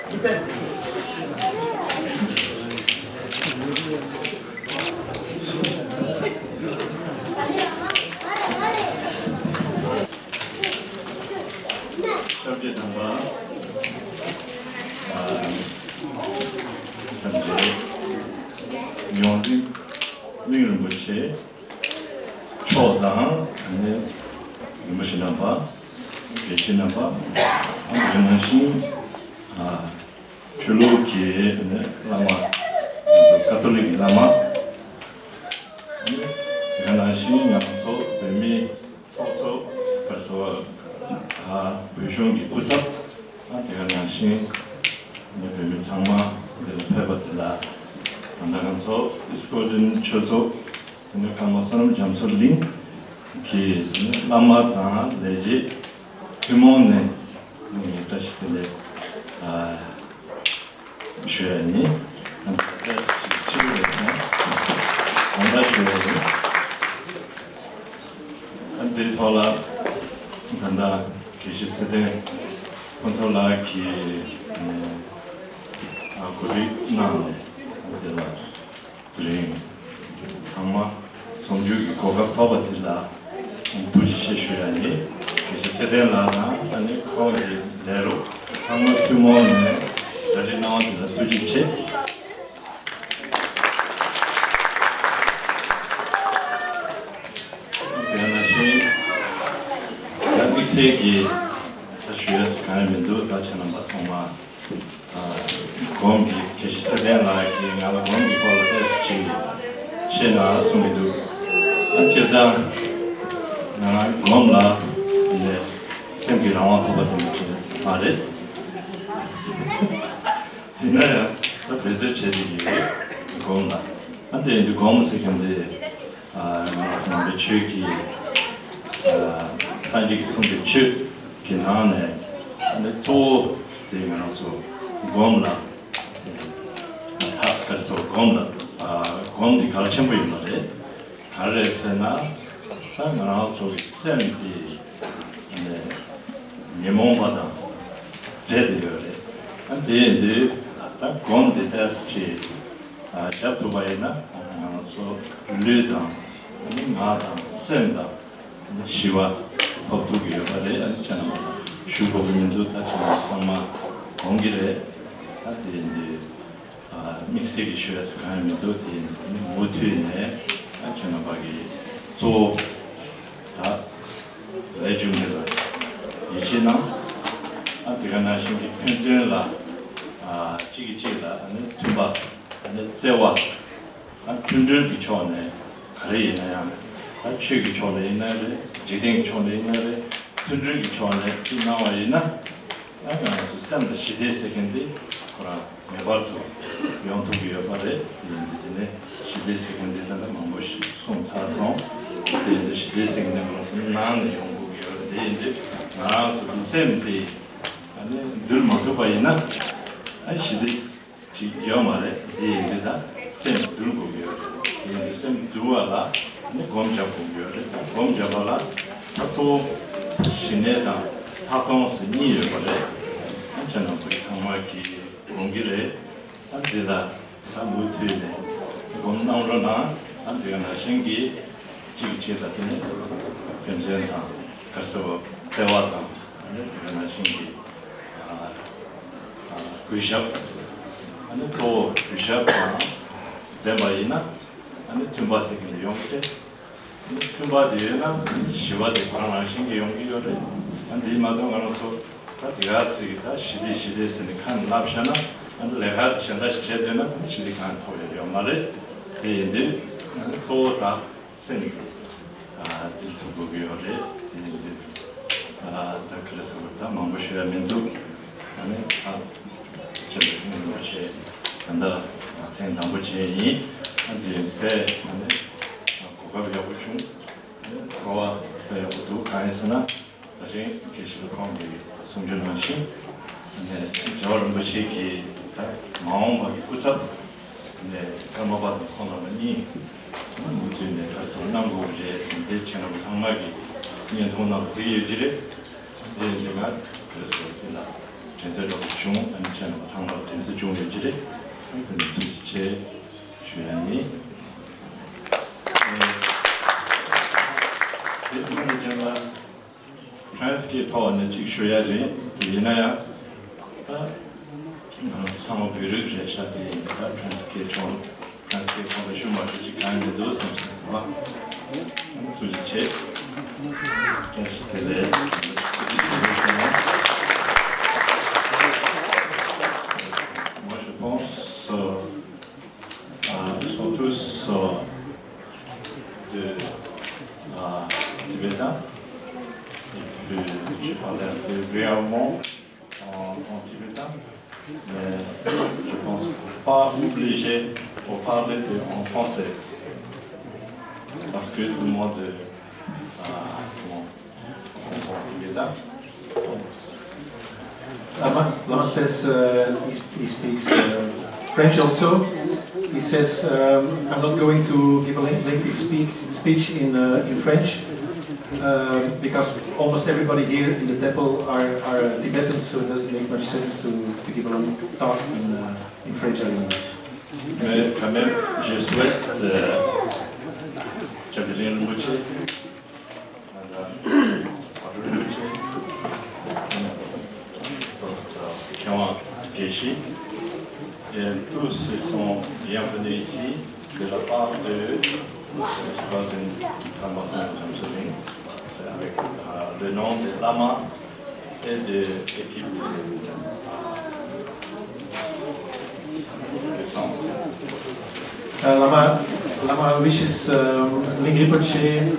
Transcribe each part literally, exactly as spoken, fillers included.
སྐྱབས་རྗེ་དམ་པ། ཨ། སྐྱབས་རྗེ་ཡོངས་འཛིན་གླིང་རིན་པོ་ཆེ་མཆོག་དང་། ཨ་ནི་རིན་པོ་ཆེ་རྣམ་པ། དགེ་བཤེས་རྣམ་པ། དེ་ནང་བཞིན། ཨ། ཆོས་ལུགས་ཀྱི་བླ་མ། ཀ་ཐོ་ལིག་གི་བླ་མ། དེ་ག་ནང་བཞིན་ང་ཚོ་བོད་མིའི་ཚོགས་གཙོ། བཀའ་ཟུར། བོད་གཞུང་གི་སྐུ་ཚབ། དེ་ག་ནང་བཞིན་བོད་མི་ཚང་མ་འདིར་ཕེབས་པ་དེ་ལ། ད་ལྟ་ང་ཚོ་སྐོར་ལྡན་ཆོས་ཚོགས། དེ་ནས་ཀརྨ་བསོད་ནམས་རྒྱ་མཚོ་གླིང་གི་བླ་མ་དང་ལས་བྱེད་ཐུན་མོང་ནས་བཀྲ་ཤིས་བདེ་ལེགས། ཨ། ཞུ་ཡ་ཡིན། ཨ། ད་ལྟ་ཞུ་ཡ་ཡིན། ཨ། འདིའི་ཐོག་ལ་ད་ལྟ་དགེ་བཤེས་ཚེ་བརྟན་ཕུན་ཚོགས་ལགས་ཀྱིས། ཨ། གོ་སྒྲིག་གནང་ནས་འདི་ལ། དེ་རིང་ཚང་མ་ཟུང་འཇུག་གི་གོ་སྐབས་ཐོབ་པ་དེ་ལ་ཐུགས་རྗེ་ཆེ་ཞུ་ཡ་ཡིན། དགེ་བཤེས་ཚེ་བརྟན་ལགས་དང་། ཨ་ནི་ཁོང་གི་ལས་རོགས་ཚང་མ་ཐུན་མོང་ནས་གྲ་སྒྲིག་གནང་བ་དེ་ལ་ཐུགས་རྗེ་ཆེ། དེ་ནང་བཞིན་ད་དམིགས་བསལ་གྱི་ད་ཞུ་ཡ་གང་ཡང་མི་འདུག་ད་ཁྱེད་རྣམ་པ་ཚང་མ། ཨ། སྒོམ་གྱི་དགེ་བཤེས་ཚེ་བརྟན་ལགས་ཀྱིས་ང་ལ་སྒོམ་གྱི་སྐོར་ལ་ཏོག་ཙམ་ཅིག་བཤད་ན་གསུང་གི་འདུག་ད་སྤྱིར་བཏང་ང་རང་སྒོམ་ལ་ནས་སེམས་ཀྱི་རང་དབང་ཐོབ་པ་དེ་འདྲ་མ་རེད། ཡིན་ན་ཡང་ད་བེད་སྤྱོད་བྱེད་ཀྱི་ཡོད། སྒོམ་ལ། ཨ། དེ་ཡིན་དུས་སྒོམ་ཟེར་མཁན་དེ། ཨ། ང་རང་ཚོ་ནང་པའི་ཆོས་ཀྱི། ཨ། སངས་རྒྱས་ཀྱིས་གསུངས་པའི་ཆོས་ཀྱི་ནང་ནས། ཨ་ནི་གཙོ་བོ་དེ་ང་རང་ཚོ་སྒོམ་ལ། ཨ། ད་ལྟ་ཚོ་སྒོམ་ལ། ཨ། སྒོམ་འདི་གལ་ཆེན་པོ་ཡིན་པ་རེད། ག་རེ་རེད་ཟེར་ན། ད་ང་རང་ཚོ་གི་སེམས་དེ་ཨ་ནི་ཉོན་མོངས་པ་དང་འདྲེས་ཏེ་ཡོད་རེད། ཨ། དེ་ཡིན་དུས་ད་སྒོམ་འདི་ཏོག་ཙམ་ཅིག་ཨ། རྒྱབ་ཐུབ་པ་ཡིན་ན། ང་ཚོ་ལུས་དང་། ཨ་ནི་ངག་དང་སེམས་དང་། ཨ་ནི་ཞི་བ་ཐོབ་ཐུབ་ཀྱི་ཡོད་པ་རེད། ཨ་ནི་ཁྱེད་རྣམ་པ་ཞུ་དགོས་ཀྱི་མི་འདུག་ད་ཁྱེད་རྣམ་པ་ཚང་མ་དགོངས་ཀྱི་རེད། ད་དེ་འདི། ཨ། དམིགས་བསལ་གྱི་ཞུ་ཡ་ཟེར་གང་ཡང་མི་འདུག་དེ་ཡིན་དུས་མུ་མཐུད་ནས། ཨ། ཁྱེད་རྣམ་པ་གིས་གཙོ་བོ་ད་ལས་རྒྱུ་འབྲས་ལ་ཡིད་ཆེས་གནང་། ཨ། དེ་ག་ནང་བཞིན་གྱི་ཕན་ཚུན་ལ། ཨ། གཅིག་གིས་གཅིག་ལ། ཨ་ནི་མཐུན་པ། ཨ་ནི་བརྩེ་བ། ཨ། མཐུན་སྒྲིལ་གྱི་ཕྱོགས་ནས་ག་རེ་ཡིན་ན་ཡང་། ཨ། ཆོས་ཀྱི་ཕྱོགས་ནས་ཡིན་ན་རེད། འཇིག་རྟེན་གྱི་ཕྱོགས་ནས་ཡིན་ན་རེད། མཐུན་སྒྲིལ་གྱི་ཕྱོགས་ནས་གཅིག་གནང་བ་ཡིན་ན། ཨ། ང་ཚོ་སེམས་ལ་ཞི་བདེ་ཟེར་མཁན་དེ་ཁོ་རང་ངེས་པར་དུ་ཡོང་ཐུབ་ཀྱི་ཡོད་པ་རེད། དེ་ཡིན་དུས་དེ་ནས་ཞི་བདེ་ཟེར་མཁན་དེ་ད་ལྟ་མང་པོ་ཞིག་གསུངས་ཚར་སོང་། དེ་ཡིན་དུས་ཞི་བདེ་ཟེར་མཁན་དེ་ང་ཚོ་ནང་ནས་ཡོང་དགོས་ཀྱི་ཡོད་རེད། དེ་ཡིན་དུས་ང་རང་ཚོ་གི་སེམས་དེ། ཨ་ནི་འདུལ་མ་ཐུབ་པ་ཡིན་ན། ཨ། ཞི་བདེ་ཅིག་ཡོད་མ་རེད། དེ་ཡིན་དུས་ད་སེམས་འདུལ་དགོས་ཀྱི་ཡོད་རེད། དེ་ཡིན་དུས་སེམས་འདུལ་བ་ལ་ནི་སྒོམ་རྒྱག་དགོས་ཀྱི་ཡོད་རེད། སྒོམ་རྒྱག་པ་ལ་ད་གཙོ་བོ་ཞི་གནས་དང་ལྷག་མཐོང་ཟེར་གཉིས་ཡོད་པ་རེད། ཨ། ཁྱེད་རྣམ་པ་ཚང་མ་གིས་དགོངས་ཀྱི་རེད། ད་འདི་ལ་ད་མུ་མཐུད་ནས་སྒོམ་གནང་རོགས་གནང་། ད་འདི་ག་ནང་བཞིན་གྱི་གཅིག་གིས་གཅིག་ལ་དེ་ནི་ཕན་ཚུན་དང་། ག་རེ་ཟེར་བ། བརྩེ་བ་དང་། ཨ་ནི་དེ་ག་ནང་བཞིན་གྱི། ཨ། ཨ། གུས་ཞབས། ཨ་ནི་གཙོ་བོ་གུས་ཞབས་དང་ལྡན་པ་ཡིན་ན། ཨ་ནི་མཐུན་པ་ཟེར་གྱི་ནི་ཡོང་གི་རེད། ཨ་ནི་མཐུན་པ་དེ་ཡོད་ན་ཞི་བ་དེ་ཁོ་རང་རང་བཞིན་གྱིས་ཡོང་གི་ཡོད་རེད། ཨ། དེ་མ་གཏོགས་ང་རང་ཚོ་ད་དེ་ག་ཚིག་གི་ད་ཞི་བདེ་ཞི་བདེ་ཟེར་ནས་ཁ་ནས་ལབ་བཞག་ན། ཨ་ནི་ལས་ཀ་གཞན་དག་ཞིག་བྱས་བསྡད་ན་ཞི་བདེ་གང་ཐོབ་ཡ་ཡོད་མ་རེད། དེ་ཡིན་དུས་ཨ་ནི་གཙོ་བོ་ད་སེམས་དེ། ཨ། འདུལ་ཐུབ་དགོས་ཀྱི་ཡོད་རེད། དེ་ཡིན་དུས། ཨ། ད་ག་རེ་ཟེར་བ། ད་མང་པོ་ཞུ་ཡ་མི་འདུག་ཨ་ནི་ད་ཅི་ལ་ཡིན་མ་བྱས། ད་ལྟ་ཐེངས་དང་པོ་བྱས་ཡིན། ཨ། དེ་ཡིན་ཚེ་ཨ་ནི་གོ་སྐབས་ཡག་པོ་བྱུང་། ཨ་ནི་ཚོར་བ་ད་ཡག་པོ་འདུག་གང་ཡིན་ཟེར་ན། ད་ཅིང་དགེ་བཤེས་ཁོང་གིས་གསུང་རྒྱུ་ནང་བཞིན། ཨ་ནི་རྒྱལ་བ་རིན་པོ་ཆེ་གིས་ད་མ་འོངས་པ་གི་སྐུ་ཚབ། ཨ་ནི་ཀརྨ་པ་དང་ཁོང་རྣམ་པ་གཉིས་མུ་མཐུད་ནས་ག་རེ་ཟེར་གནང་དགོས་རེད། དེ་ཁྱེད་རྣམ་པ་ཚང་མ་གིས་བརྙན་ཐུང་ནང་གཟིགས་ཡོད་ཀྱི་རེད། དེ་ཡིན་དུས་ང་ག་རེ་ཟེར་དེ་ལ་དྲན་གསོ་འདྲ་པོ་བྱུང་། ཨ་ནི་ཁྱེད་ ཚང་མར་དུས་ཚོད་བྱུང་ཡོད་ཀྱི་རེད། དེ་ནི་ཐུགས་རྗེ་ཆེ་ཞུ་ཡ་ཡིན། ཨེ། དེ་སྔོན་ལ་ཀྱང་ལ་ཕ་རན་སི་སྐད་ཐོག་ནས་ཅིག་ཞུ་ཡ་རེད། དེ་ཡིན་ན་ཡང་ད་ང་ཚང་མ་བོད་རིགས་རེད་ཤག་དེ་ཡིན་ད་ཕ་རན་སི་སྐད་ཐོག་ཕ་རན་སི་སྐད་ཐོག་ལ་ཞུ་མ་ཐུབ་ཅིག་གང་ཡང་མི་འདུག་བསམ་སོང་བ། ཐུགས་རྗེ་ཆེ། བཀྲ་ཤིས་བདེ་ལེགས། Moi, je pense, euh, euh, ils sont tous, euh, de, euh, tibétains. Et puis, je parle un peu brièvement en, en tibétain, mais je pense pas obligé pour parler de, en français. Parce que tout le monde, euh, euh, comment, comprend tibétain. Lama, Lama says uh, he, he speaks uh, French also. He says, um, I'm not going to give a lengthy speak, speech in, uh, in French uh, because almost everybody here in the temple are, are Tibetans, so it doesn't make much sense to, to give a long talk in, uh, in French or in English. Mais quand même, je souhaite euh, Jagdalin Rinpoche, Madame Audrey Rinpoche, notre Khyawang Geshe, et tous sont bienvenus ici de la part de, c'est pas une formation de Jamsudin, c'est avec euh, le nom de Lama et de l'équipe de, de centre. Uh, Lama, Lama wishes um, Ling Rinpoche,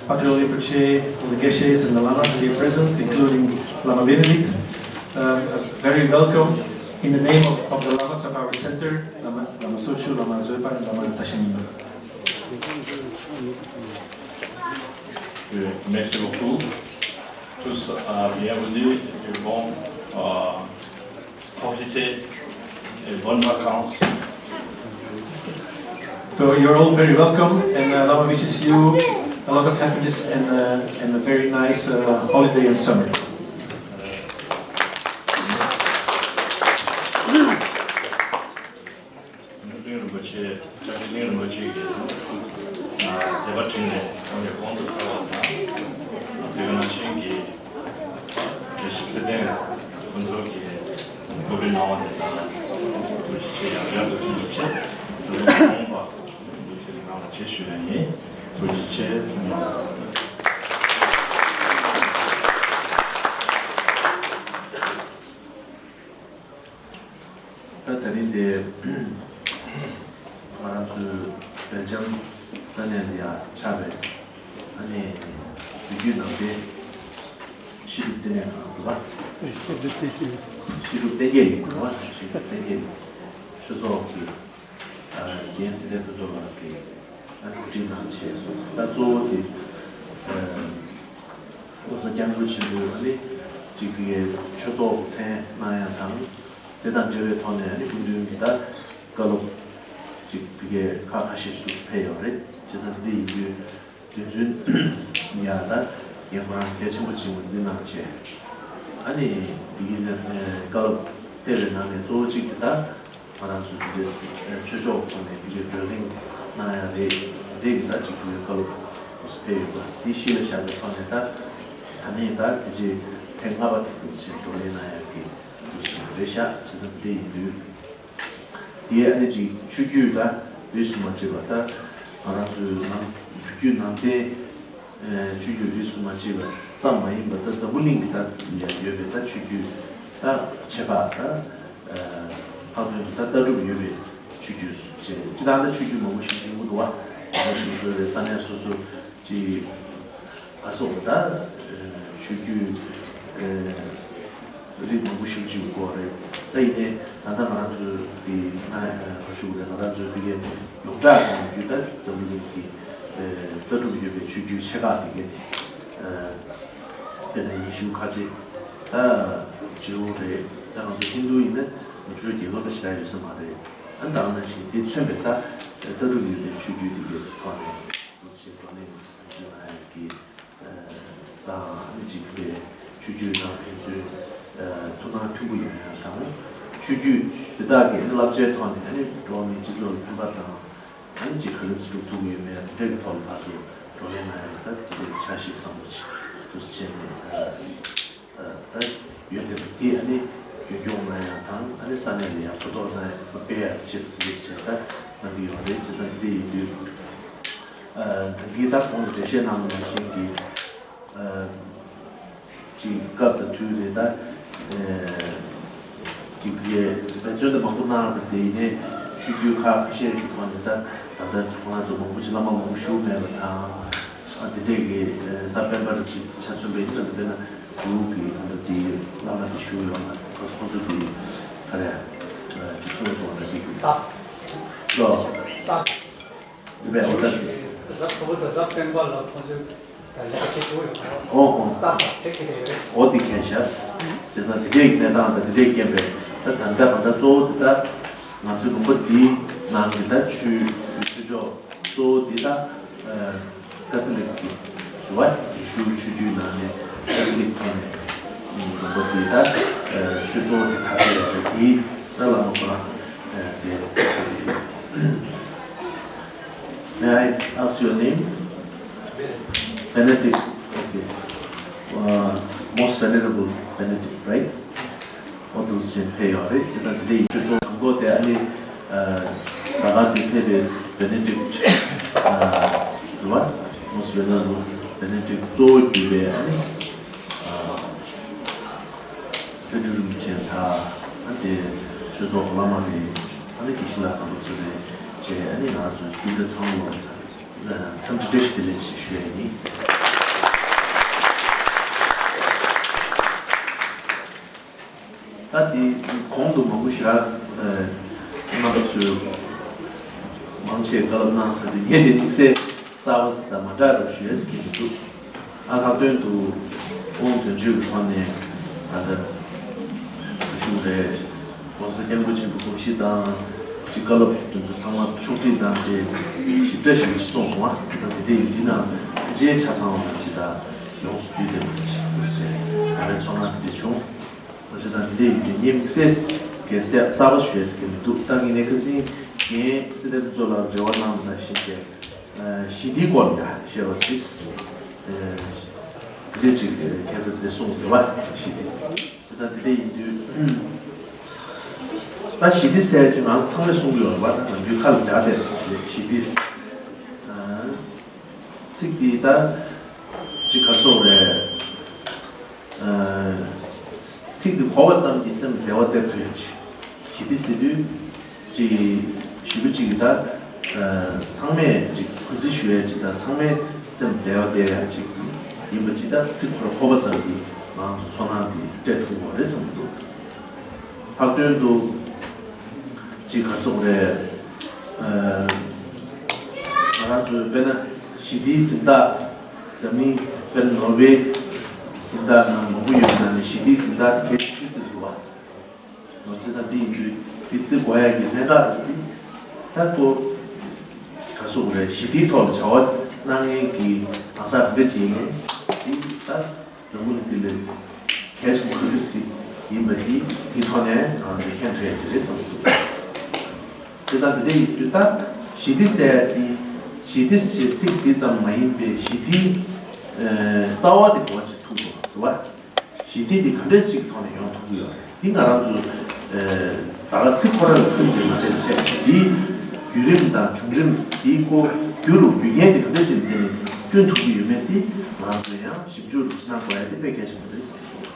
Patrul Rinpoche, the Geshes and the Lamas here present, including Lama Benedict, uh, a very welcome in the name of, of the Lamas of our center, Lama, Lama Socho, Lama Zopa, and Lama Tashanima. Euh, merci beaucoup. Tous à bienvenue et bon euh, profitez et bonnes vacances. So you're all very welcome, and uh, Lama wishes you a lot of happiness and, uh, and a very nice uh, holiday and summer. ནུབ་གླིང་རིན་པོ་ཆེ། ལྕགས་རི་གླིང་རིན་པོ་ཆེ་གིས་མཛད་པ་འཕྲིན་ལས་ཁོང་ནས་གོང་དུ་འཕེལ་བ་དང་། དེ་ག་ནང་བཞིན་གྱི་དགེ་བཤེས་ཚེ་བརྟན་ཁོང་ཚོ་གིས་གོ་སྒྲིག་གནང་བ་དེ་དག་ལ་ཐུགས་རྗེ་ཆེ། ཡང་བསྐྱར་དུ་ཐུགས་རྗེ་ཆེ། ད་ལྟ་མ་འོངས་པ་ལུགས་ཆེ་རིགས་གནང་བ་བཅས་ཞུ་ཡ་ཡིན། ཐུགས་རྗེ་ཆེ། ད་དེ་རིང་འདི་ང་རང་ཚོའི་སྦེལ་ཇམ་ས་གནས་འདི་ཡར་ཆགས་པའི་ཨ་ནི་བོད་བརྒྱུད་ནང་བསྟན་ཤེས་རིག་ལྟེ་གནས་ཁང་འདུག་པ། ཤེས་རིག་ལྟེ་གནས་ཡིན་དགོས་པ། ཤེས་རིག་ལྟེ་གནས་ཆོས་ཚོགས་ཀྱི་རྒན་ཚེ་བརྟན་ཕུན་ཚོགས་ལགས་ཀྱིས་ཨ་ནི་གོ་སྒྲིག་གནང་བྱས། ད་གཙོ་བོ་དེ་ཨོ་ས་སྐྱབས་མགོན་ཆེན་པོས་ཨ་ནི་གཅིག་གི་ཆོས་ཚོགས་མཚན་གནང་ཡ་དང་། དེ་དང་འབྲེལ་བའི་ཐོག་ནས་ཨ་ནི་སྐུ་མདུན་གྱིས་ད་བཀའ་སློབ་གཅིག་གི་ཁག་ཁ་ཤས་ཤིག་ཕེབས་ཡོད་རེད། བྱས་ཙང་འདི་ཡིན་དུས་དུས་ཚོད་ཡ་ད་ངས་ཁོ་རང་གལ་ཆེན་པོ་ཅིག་ངོས་འཛིན་གནང་བྱས། ཨ་ནི་འདི་གི་ནས་བཀའ་སློབ་ཕེབས་པའི་ནང་ནས་གཙོ་བོ་གཅིག་དེ་ད་ང་རང་ཚོ་འདི་འདྲའི་ཆོས་ཕྱོགས་ཐོག་ནས་འདི་འདྲའི་བགྲོ་གླེང་གནང་ཡ་རེད། དེ་གི་ད་གཅིག་གི་བཀའ་སློབ་ཕེབས་ཡོད་པ་འདི་གཞི་ལ་བཞག་པའི་ཐོག་ནས་ད་ད་ནི་ད་དེ་རྗེས་ཐེངས་ལྔ་པ་དེ་འདུག་ཅིག་བགྲོ་གླེང་གནང་ཡ་གི་འདུག་ཅིག་རེད་ཤག་ཅེས་ད་དེ་ཡིན་དུས། དེ་ཨ་ནི་ཅིག་ཆོས་བརྒྱུད་ད་རིས་སུ་མ་ཆད་པ་ད་ང་རང་ཚོའི་ནང་བོད་བརྒྱུད་ནང་བསྟན་ཆོས་བརྒྱུད་རིས་སུ་མ་ཆད་པ་ཙམ་མ་ཡིན་པ་ད་འཛམ་བུ་གླིང་གི་ད་ཡང་ཡོད་པའི་ད་ཆོས་བརྒྱུད་ད་ཆེ་ཁག་ད་ལྷག་དོན་དུ་ད་ལྟ་གྲུབ་ཡོད་པའི་ཆོས་བརྒྱུད་ཅེས་སྤྱི་བཏང་ད་ཆོས་བརྒྱུད་མང་པོ་ཞིག་ཡོང་གི་འདུག་བ། ད་སོ་སོའི་ས་གནས་སོ་སོ། ཅིག་ཨ་སོགས་ད་ཆོས་བརྒྱུད་རིགས་མང་པོ་ཞིག་ཅིག་ཡོད་རེད། ད་ཡིན་ནའི་ད་ལྟ་ང་རང་ཚོའི་གི་ང་ག་ཞུ་དགོས་རེད། ང་རང་ཚོའི་གི་ཡོངས་གྲགས་ཀྱི་ཡོད་ད་འཛམ་བུ་གླིང་གི་ལྟ་གྲུབ་ཡོད་པའི་ཆོས་བརྒྱུད་ཆེ་ཁག་དེ་གི་དཔེར་ན་ཡེ་ཤུ་ཁ་ཆེ་ད་ཇིའུ་རེད། ད་ང་ཚོ་ཧིན་རྡུ་ཡིན་ན་ང་ཚོའི་རྒྱལ་ཁབ་ལ་ཞེ་དྲག་ཡོད་ས་མ་རེད། ཨ་ད་ནང་བཞིན་དེ་མཚོན་པའི་ད་ལྟ་གྲུབ་ཡོད་པའི་ཆོས་བརྒྱུད་དེ་གི་ཐོག་ནས་འདུ་ཤེས་བགྲོ་གླེང་ཞུ་ན་ཡང་གི་དང་ཨ་ནི་གཅིག་པའི་ཆོས་བརྒྱུད་ནང་ཕན་ཚུན་ཐུགས་སྣང་མཐུན་པོ་ཡོང་ཡ་དང་། ཆོས་བརྒྱུད་དེ་དག་གི་བསླབ་བྱའི་ཐོག་ནས་ཨ་ནི་འགྲོ་བ་མིའི་སྤྱི་ཚོགས་ལ་ཕན་པ་དང་། ཨ་ནི་ཅིག་ག་ལེར་སྒྲུབ་ཐུབ་ཀྱི་ཡོད་མེད་དེ་འདྲ་གི་ཐོག་ལ་ཕར་ཚུར་བགྲོ་གླེང་གནང་ཡ་ལ་ད་དེ་འདྲའི་འཆར་གཞི་བཟང་པོ་ཅིག་འདུག་སེ་བྱས་ནས་ད་ཡོད་དེ་དེ་ཨ་ནི་རྒྱུན་འཁྱོངས་གནང་ཡ་དང་ཨ་ནི་ས་གནས་ལ་ཡང་གོ་རྟོགས་གནང་ཡ་སྤེལ་ཡ་ཆེད་དུ་འདུག་སེ་བྱས་ད་གནང་གི་ཡོད་རེད། བྱས་ཙང་དེ་འདྲ་ཡིན་དུས་ད་གིན་ད་གོང་དུ་འགྲེལ་བཤད་གནང་བ་ནང་བཞིན་གྱི། ཅིག་སྐབས་དང་དུས་རེ་ད། ཅིག་ཡས་འབད་བརྩོན་དེ་མང་པོ་གནང་བ་དེ་ཡིན་ནའི་ཆོས་བརྒྱུད་ཁག་ཁ་ཤས་ཀྱི་ཐོག་ནས་ད་ད་ལྟ་ཁོང་རང་ཚོ་མང་པོ་ཅིག་བླ་མ་མང་པོ་བཞུགས་མེད་པ་དང་། ཨ་དེ་འདྲས་ཀྱི་གཟའ་སྤེན་པ་རེ་ཅིག་ཆ་མཚོན་པ་ཡིན་ན་དཔེར་ན་འབྲུག་གི་ད་ལྟ་དེ་བླ་མ་དེ་བཞུགས་ཡོད་ན་ཁོ་ཚོ་ཁོ་ཚོ་དེ་ག་རེ་ཅིག་གསུངས་སོང་ན་ཅིག་ས་ལོ་ས་དེ་བས་འོ་ད་གཟའ་ཕུར་བུ་དང་གཟའ་སྤེན་པ་ལ་ཁོ་ཚོས། ད་ལས་ཀ་བྱེད་ཆོག་ཡོད་ཁོ། ཨོ་ཨོ། ས་དང་དེ་ག་དེ་རེད། ཨོ་དེ་མཁྱེན་ཤག་བྱས་ཙང་དེ་འདྲའི་གནས་སྟངས་དང་དེ་འདྲའི་རྐྱེན་པས་ད་ད་ལྟ་གང་ལྟར་གཙོ་བོ་དེ་ད་ང་ཚོའི་ལུང་པ་འདིའི་ནང་གི་ད་ཆོས་ཆོས་ཕྱོགས་གཙོ་བོ་འདི་ད་ཀ་ཐོ་ལིག་གི་རེད་བ། ཡེ་ཤུ་ཆོས་བརྒྱུད་ནང་ནས་ཀ་ཐོ་ལིག་ཐོག་ནས་ལུང་པ་འདི་ད་ཆོས་གཙོ་བོ་དེ་ད་ག་རེད་དེ་ད་བླ་མ་ཁོ་རང་དེ། May I ask your name? Benedict. Okay. Uh, most venerable Benedict, right? ཨོ་འདུག་སེ་ཕེབས་ཡོད་རེད། བྱས་ཙང་དེ་འདྲ་ཡིན་དུས་ཚོགས་དང་པོ་དེ་ཨ་ནི་ད་ག་ཚོད་ཕེབས་པའི་Benedict རེད་བ། Most venerable Benedict གཙོ་བོ་གྱུར་པའི་ཨ་ནི་བཀའ་འགྱུར་རིན་ཆེན་དང་ཨ་དེ་ཆོས་ཚོགས་བླ་མ་རེད། ཨ་ནི་དགེ་བཤེས་ལགས་དང་པོ་ཚོ་རེད་བྱས། ཨ་ནི་ང་ཚོ་སྐུ་ཚེ་ཚང་ལོ་འཚམས་འདྲི་བཀྲ་ཤིས་བདེ་ལེགས་ཞེས་ཞུ་ཡ་ཡིན། ད་དེ་གོང་དུ་མང་པོ་ཞིག་རག་སྨན་པ་ཚོས་མང་ཆེ་བཀའ་སློབ་གནང་ཚར་ཏེ་ངས་དེ་དམིགས་བསལ་གསར་པ་ཞིག་དང་མ་འདྲ་རུ་ཞུ་ཡས་ཀྱི་མི་འདུག་ཨ་ལྷག་དོན་དུ་དབང་དོན་གཅོད་ཀྱི་ཐོག་ནས་ད་ལྟ་ཞུ་རེད། ༸གོང་ས་༸སྐྱབས་མགོན་ཆེན་པོའི་དགོངས་གཞི་དང་ཅིག་བཀའ་སློབ་དེ་ཚོ་ཚང་མ་ཕྱོགས་སྒྲིག་དང་བཅས་ཞིབ་ཕྲ་ཞིག་གསུངས་སོང་བ། ད་དེ་འདྲ་ཡིན་དུས་ན་ཕལ་ཆེར་ཆ་ཚང་བ་ཅིག་དང་ཡོངས་སུ་བསྡུས་ཏེ་མ་ཞིག་ཏུ་ཟེར་ད་རེས་ཚོར་སྣང་དེ་འདྲ་བྱུང་། ང་ཚོ་དང་དེ་འདྲའི་ཡིན་དུས་ངས་དམིགས་བསལ་གྱི་གསལ་གསར་པ་ཞུ་ཡས་ཀྱི་མི་འདུག་ད་ངས་ནས་ཁ་སང་ངས་སྲིད་བློན་ཚོ་ལ་འབྲེལ་བ་གནང་བ་ནང་བཞིན་གྱི་ཞི་བདེའི་སྐོར་ལ་བཤད་པ་ཅིག་དེ་ཅིག་ཁ་སང་དེ་གསུངས་ཡོད་པ་ཞི་བདེ་དེ་ད་དེ་འདྲ་ཡིན་དུས་ད་ཞི་བདེ་ཟེར་ཅིག་ང་ཚང་མས་གསུང་གི་ཡོད་པ་ད་ང་ཚོའི་ཁ་ལ་འཇགས་བསྡད་པ་ཞི་བདེ་ཚིག་དེ་ད་ཅིག་ག་སོགས་རེད། ཚིག་འདི་གོ་བ་ཙམ་གྱིས་སེམས་བདེ་བ་སྟེར་ཐུབ་ཡ་ཅིག་ཞི་བདེ་ཟེར་དུས་ཅིག་ཞི་བ་ཅིག་གིས་ད་ཚང་མས་ཅིག་གུས་བརྩི་ཞུ་ཡ་ཅིག་དང་ཚང་མས་སེམས་བདེ་བ་སྟེར་ཡ་ཅིག་ཡིན་པ་ཅིག་ད་ཚིག་ཁོ་རང་གོ་བ་ཙམ་གྱིས་ང་ཚོ་ཚོར་སྣང་འདི་སྤྲད་ཐུབ་དགོས་རེད་བསམ་གྱི་འདུག་ལྷག་དོན་དུ་ཅིག་ག་སོགས་རེད། ང་རང་ཚོའི་དཔེར་ན་ཞི་བདེའི་གཟེངས་རྟགས། འཛམ་གླིང་དཔེར་ན་ནོར་ཝེ་གཟེངས་རྟགས་ནང་མང་པོ་ཡོད་པའི་ནང་ནས་ཞི་བདེའི་གཟེངས་རྟགས་དེ་གལ་ཆེ་ཤོས་ཅིག་རེད་བ། ནོར་ཅི་ད་དེ་ཡིན་དུས་དེ་བརྩི་དགོས་ཡ་གི་གནད་འགག་རེད་དེ། ད་ཁོ་ག་སོགས་རེད་ཞི་བདེའི་ཐོག་ལ་བྱ་བ་གནང་མཁན་གྱི་གང་ཟག་རེ་རེ་བྱས་ནས་དེ་ད། འཛམ་བུ་གླིང་འདི་ལ་གལ་ཆེན་པོ་ག་འདྲ་ཞིག་ཡིན་པ་དེ་དེའི་ཐོག་ནས་ང་ཚོས་མཁྱེན་ཐུབ་ཡ་ཅིག་རེད་བསམ་གྱི་འདུག་དེ་ལྟར་དེ་འདྲ་ཡིན་དུས་ད་ཞི་བདེ་ཟེར་ཡ་དེ་ཞི་བདེ་ཞེས་ཚིག་འདི་ཙམ་མ་ཡིན་པའི་ཞི་བདེའི་རྩ་བ་དེ་ག་བ་ཅིག་ཐུག་དགོས་འདུག་བ། ཞི་བདེ་དེ་ག་འདྲ་ཞིག་གི་ཐོག་ནས་ཡོང་ཐུབ་ཀྱི་ཡོད་རེད། འདི་ང་རང་ཚོ་ད་ག་ཚིག་ཁོ་རང་ལ་ཚིག་ཅིག་མ་བྱས་བྱས་དེའི་བརྒྱུད་རིམ་དང་བྱུང་རིམ་དེའི་སྐོར་རྒྱུ་རུ་རྒྱུ་རྐྱེན་དེ་ག་འདྲ་ཞིག་ལ་བརྟེན་ནས་བསྐྲུན་ཐུབ་ཀྱི་ཡོད་མེད་དེ་ང་རང་ཚོ་ཡང་ཞིབ་འཇུག་རུ་གནང་དགོས་ཡ་དེ་དཔེ་གལ་ཆེན་པོ་རེད་བསམ་གྱི་འདུག་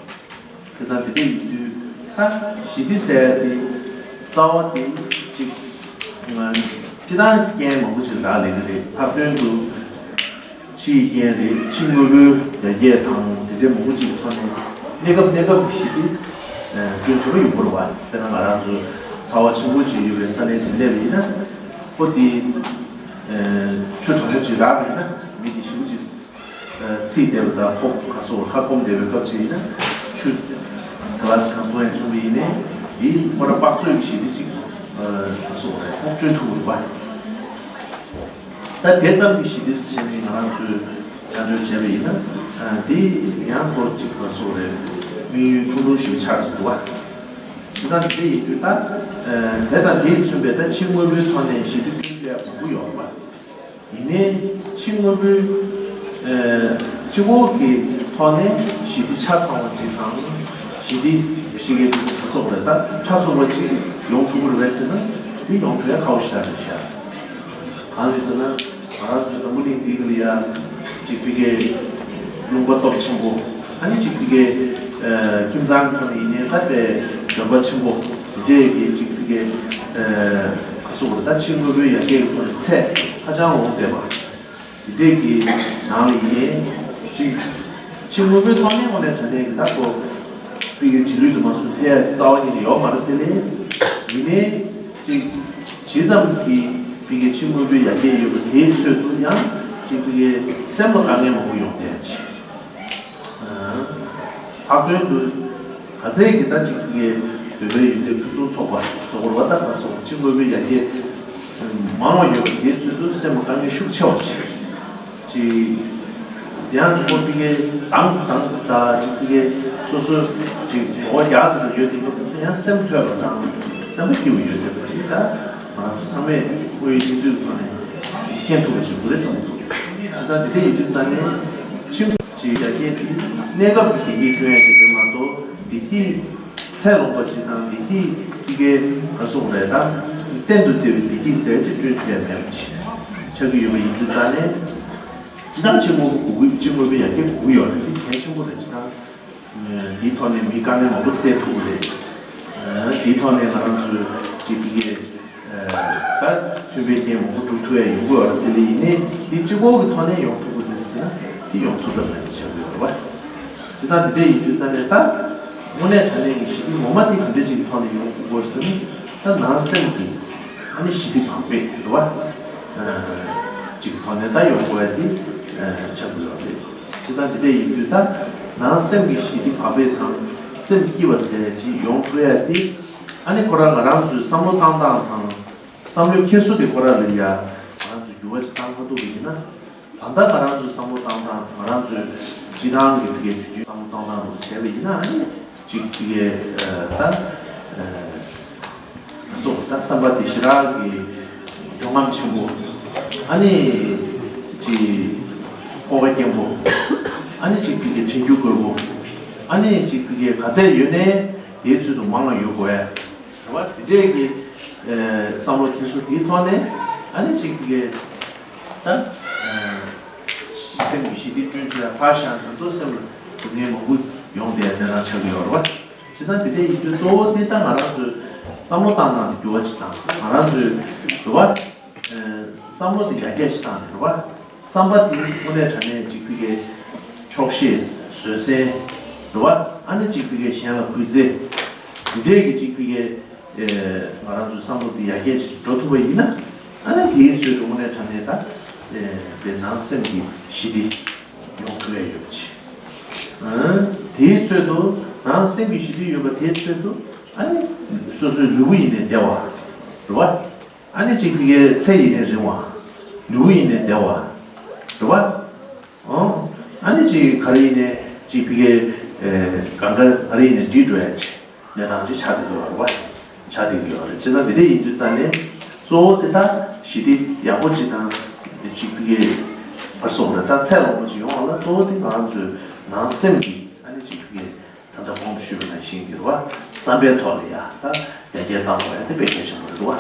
དེ་དང་དེ་འདྲ་ཡིན་དུས་ད་ཞི་བདེ་ཟེར་ཡ་དེ་རྩ་བ་དེ་གཅིག་སྤྱིར་བཏང་རྐྱེན་མང་པོ་ཞིག་རག་ལས་ཀྱི་རེད། ལྷག་དོན་དུ་ཕྱིའི་རྐྱེན་རེད། ཕྱི་དངོས་པོའི་ཡར་རྒྱས་དང་དེ་འདྲའི་མང་པོ་ཅིག་གི་ཐོག་ནས་གནས་སྐབས་གནས་སྐབས་ཀྱི་ཞི་བདེ་སྐྲུན་ཐུབ་ཀྱི་ཡོད་པ་རེད་བ། དཔེར་ན་ང་རང་ཚོ་ཚ་བ་ཆེན་པོ་ཅིག་ཡོད་པའི་ས་གནས་ཅིག་སླེབས་པ་ཡིན་ན་ཁོ་དེ་ཆུ་གྲང་མོ་ཅིག་རག་པ་ཡིན་ན་མི་དེ་ཞི་བ་ཅིག་ཚིག་བསྡད་པ་དང་ཁོ་ག་སོགས་ཁ་སྐོམ་བསྡད་པའི་སྐབས་ཅིག་ཡིན་ན་ཆུ་ག་ལ་ཞིག་གང་འཐུང་ཡང་བྱུང་བ་ཡིན་ནའི་དེ་ཁོ་རང་དཔག་ཚོད་ཀྱི་ཞི་བདེ་ཅིག་ག་སོགས་རེད་ཁོ་སྐྲུན་ཐུབ་ཀྱི་རེད་བ། ད་དེ་ཙམ་གྱི་ཞི་བདེ་ཟེར་བྱས་ནས་ང་རང་ཚོས་བྱ་སྤྱོད་བྱས་པ་ཡིན་ན་དེ་ཡང་ཁོ་ཅིག་ག་སོགས་རེད་དམིགས་ཡུལ་ཐུང་ཐུང་ཞིག་ཆགས་འགྲོ་གི་འདུག་བ། ད་འདི་ཡིན་དུས་ད་དེ་དང་དེས་མཚོན་པའི་ད་ཕྱི་དངོས་པོའི་ཐོག་ནས་ཞི་བདེ་བསྐྲུན་ཡག་མང་པོ་ཡོད་པ། ཡིན་ནའི་ཕྱི་དངོས་པོའི་ཨ་སྤྱི་བོ་གི་ཐོག་ནས་ཞི་བདེ་ཆ་ཚང་བ་ཅིག་དང་། ཞི་བདེ་ཞི་བའི་ག་སོགས་རེད། ད་ཕྲ་ཚུགས་པ་ཅིག་ཡོང་ཐུབ་ཀྱི་རེད་པས་ཟེར་ན། འདི་ཡོང་ཐུབ་ཡག་ཁག་པོ་ཞེ་དྲག་རེད་ཤག་གང་རེད་ཟེར་ན། ང་རང་ཚོའི་འཛམ་བུ་གླིང་འདི་གི་ལ་ཡ་ཅིག་ཕ་གིའི་ལུང་པ་སྟོབས་ཆེན་པོ། ཨ་ནི་ཅིག་ཕ་གིའི་ཨ་ཁྱིམ་ཚང་གི་ཐོག་ནས་ཡིན་ནའི་ད་དཔེ་འཇོན་པ་ཆེན་པོ་འདི་འདྲས་ཀྱི་ཅིག་ཕ་གིའི་ཨ་ག་སོགས་རེད། ད་ཕྱི་དངོས་པོའི་ཡར་རྒྱས་ཀྱི་ཐོག་ནས་ཚད་ཧ་ཅང་འོང་བསྡད་པ། འདི་འདྲས་ཀྱི་ནང་ལ་ཡིན་ནའི་ཅིག་ཕྱི་དངོས་པོའི་ཐོག་ནས་དངོས་གནས་དྲང་གནས་ཀྱི་ད་ཁོ་ཕ་གིའི་རྗེས་ལུས་དུ་མ་སོང་ཐེ་ཡག་རྩ་བ་ཉིད་ནས་ཡོད་མ་རེད། དེ་ལས་ཡིན་ནའི་ཅིག་ཇི་ཙམ་གྱིས་ཕ་གིའི་ཕྱི་དངོས་པོའི་ཡར་རྒྱས་ཡོད་པ་དེའི་ཚོད་དུ་ཡང་ཅིག་ཕ་གིའི་སེམས་ལ་དཀའ་ངལ་མང་པོ་ཡོང་བསྡད་ཅིག་ལྷག་དོན་དུ་ག་ཚད་ཀྱི་ད་ཅིག་ཕ་གིའི་བོད་པའི་ཡུལ་དེ་ཕུན་སུམ་ཚོགས་པ་བཟོ་དགོས་པ་ད་ག་སོགས་ཕྱི་དངོས་པོའི་ཡར་རྒྱས་མང་བ་ཡོད་པ་དེའི་ཚོད་དུ་སེམས་ལ་དཀའ་ངལ་ཤུགས་ཆེ་བ་ཅིག་ཅིག་དེ་ཡང་ཁོ་ཕ་གིའི་དྭངས་ཙི་དྭངས་ཙི་ད་ཅིག་ཕ་གིའི་སོ་སོ་ཅིག་གོ་བ་རྒྱག་ཙམ་ཡོད་དེ་ཡོད་པ་ཚོ་ཡང་སེམས་ཐོས་པ་དང་སེམས་པ་སྐྱིད་པོ་ཡོད་བསྡད་པ་ཅིག་ད་ང་རང་ཚོ་ཚང་མས་དངོས་ཡོད་གནས་ཚུལ་ཐོག་ནས་མཁྱེན་ཐུབ་པ་ཞིག་དགོས་རེད་བསམ་གྱི་འདུག་ཇི་ལྟར་འདི་འདྲ་ཡིན་དུས་ཙང་ནས་ཕྱི་ཅིག་ཡར་རྒྱས་དེ་གནས་སྐབས་ཀྱི་བདེ་སྐྱིད་སྐྱོན་ཡ་ཅིག་རེད་མ་གཏོགས་བདེ་སྐྱིད་ཚད་ལོངས་པ་ཅིག་དང་བདེ་སྐྱིད་ཀྱི་ག་སོགས་རེད་ད། གཏན་དུ་བདེ་བའི་བདེ་སྐྱིད་ཟེར་ཅིག་བསྐྲུན་ཐུབ་ཡ་མེད་པ་ཅིག་ཆགས་ཀྱི་ཡོད་པ་ཡིན་དུས་ཙང་ནས། ཇི་ལྟར་ཕྱི་དངོས་པོ་དགོས་ཀྱི་ཕྱི་དངོས་པོའི་ཡར་རྒྱས་དགོས་ཀྱི་ཡོད་རེད། དེ་གལ་ཆེན་པོ་རེད། ཇི་ལྟར་འདིའི་ཐོག་ནས་མིའི་དཀའ་ངལ་མང་པོ་སེལ་ཐུབ་ཀྱི་རེད། འདིའི་ཐོག་ནས་ང་རང་ཚོའི་ཅིག་ཕ་གིའི་ད་མཐུན་པའི་རྐྱེན་མང་པོ་སྒྲུབ་ཐུབ་ཡ་ཡོང་གི་ཡོད་རེད། དེ་ལས་ཡིན་ནའི་འདི་སྤྱི་བོ་གི་ཐོག་ནས་ཡོང་ཐུབ་ཀྱི་རེད་ཟེར་ན་འདི་ཡོང་ཐུབ་ཐབས་མེད་པ་ཆགས་ཀྱི་ཡོད་རེད་བ། ཇི་ལྟར་འདི་འདྲ་ཡིན་དུས་ཙང་ནས་ད་དངོས་གནས་དྲང་གནས་ཀྱི་ཞི་བདེ་ངོ་མ་དེ་ག་འདྲ་ཅིག་གི་ཐོག་ནས་ཡོང་དགོས་ཟེར་ན། ད་ནང་སེམས་ཀྱི་ཨ་ནི་ཞི་བདེ་བག་ཕེབས་རེད་བ། ཅིག་གི་ཐོག་ནས་ད་ཡོང་དགོས་ཡ་དེ་ཆགས་ཀྱི་ཡོད་རེད། ཇི་ལྟར་འདི་འདྲ་ཡིན་དུས་ད་ནང་སེམས་ཀྱི་ཞི་བདེ་བག་ཕེབས་དང་སེམས་སྐྱིད་པ་ཟེར་ཅིག་ཡོང་ཐུབ་ཡ་དེ་ཨ་ནི་ཁོ་རང་ང་རང་ཚོའི་བསམ་བློ་བཏང་སྟངས་དང་བསམ་བློའི་འཁྱེར་སོ་དེ་ཁོ་རང་ལ་ཡ་ང་རང་ཚོས་འགྱུར་བ་ཅིག་བཏང་མ་ཐུབ་པ་ཡིན་ན། ད་ལྟ་ང་རང་ཚོའི་བསམ་བློ་བཏང་སྟངས་ང་རང་ཚོའི་སྤྱི་བཏང་གི་ཕ་གིའི་དུས་རྒྱུན་བསམ་བློ་བཏང་སྟངས་རུ་བྱས་པ་ཡིན་ན་ཨ་ནི་ཅིག་ཕ་གིའི་ད་སོགས་ད་བསམ་པ་དེ་ཞེ་དྲག་གི་འདོད་རྔམ་ཆེན་པོ། ཨ་ནི་ཅིག་ཁོག་པ་སྐྱེན་པོ། ཨ་ནི་ཅིག་ཕ་གིའི་དྲན་རྒྱུ་དགོས་པོ། ཨ་ནི་ཅིག་ཕ་གིའི་ག་ཚད་ཡོད་ནའི་དེའི་ཚོད་དུ་མང་བ་ཡོད་དགོས་ཡ། རེད་བ། དེ་འདྲས་ཀྱི་བསམ་བློ་འཁྱེར་སོ་དེའི་ཐོག་ནས་ཨ་ནི་ཅིག་ཕ་གིའི་ད་སེམས་ཀྱི་ཞི་བདེ་བསྐྲུན་ཐུབ་ཡ་ཕར་བཞག་ད་དུང་སེམས་ལ་སྡུག་བསྔལ་མང་པོ་ཡོང་བསྡད་ཡ་གནས་སྟངས་ཆགས་ཀྱི་ཡོད་རེད་བ། ཇི་ལྟར་དེ་འདྲ་ཡིན་དུས་གཙོ་བོ་དེ་ད་ང་རང་ཚོའི་བསམ་བློ་བཏང་སྟངས་དེ་འགྱུར་བ་ཅིག་བཏང་། ང་རང་ཚོའི་འགྱུར་བ་བསམ་བློ་དེ་ཡར་རྒྱས་ཅིག་བཏང་ནས་རེད་བ། བསམ་པ་དེ་དངོས་གནས་དྲང་གནས་ཅིག་ཕ་གིའི་ཆོག་ཤེས་བཟོད་བསྲན་རེད་བ། ཨ་ནི་ཅིག་ཕ་གིའི་གཞན་ལ་གུས་བརྩི་འདི་འདྲས་ཀྱི་ཅིག་ཕ་གིའི་ང་རང་ཚོའི་བསམ་བློ་དེ་ཡར་རྒྱས་ཅིག་འགྲོ་ཐུབ་པ་ཡིན་ན། ཨ་ནི་དེའི་ཚོད་དུ་དངོས་གནས་དྲང་གནས་ད་དེ་ནང་སེམས་ཀྱི་ཞི་བདེ་ཡོང་ཐུབ་ཡ་ཡོད་པ་ཅིག་དེའི་ཚོད་དུ་ནང་སེམས་ཀྱི་ཞི་བདེ་ཡོད་པ་དེའི་ཚོད་དུ་ཨ་ནི་སོ་སོའི་ལུས་པོ་ཡིན་ནའི་བདེ་བ་རེད་བ། ཨ་ནི་ཅིག་ཕ་གིའི་ཚེ་ཡིན་ནའི་རིང་བ། ལུས་པོ་ཡིན་ནའི་བདེ་བ། རེད་བ། ཨོ། ཨ་ནི་ཅིག་ག་རེ་ཡིན་ནའི་ཅིག་ཕ་གིའི་གང་ག་ག་རེ་ཡིན་ནའི་འགྲིག་འགྲོ་ཡ་ཅིག་གནས་སྟངས་ཅིག་ཆགས་བསྡད་ཀྱི་ཡོད་རེད་བ། ཆགས་བསྡད་ཀྱི་ཡོད་རེད། ཅེ་ན་འདི་འདྲ་ཡིན་དུས་ཙང་ནས་གཙོ་བོ་དེ་ད་ཞི་བདེ་ཡག་པོ་ཅིག་དང་ཅིག་ཕ་གིའི་བར་སོང་རེད། ད་ཚད་ལོངས་པོ་ཅིག་ཡོང་བ་ལ་གཙོ་བོ་དེ་ང་རང་ཚོའི་ནང་སེམས་ཀྱི་ཨ་ནི་ཅིག་ཕ་གིའི་ད་ལྟ་གོང་དུ་ཞུས་པ་ནང་བཞིན་གྱི་རེད་བ། བསམ་པའི་ཐོག་ལ་ཡ་ད་ཡར་རྒྱས་བཏང་དགོས་ཡ་དེ་དཔེ་གལ་ཆེན་པོ་རེད་བ།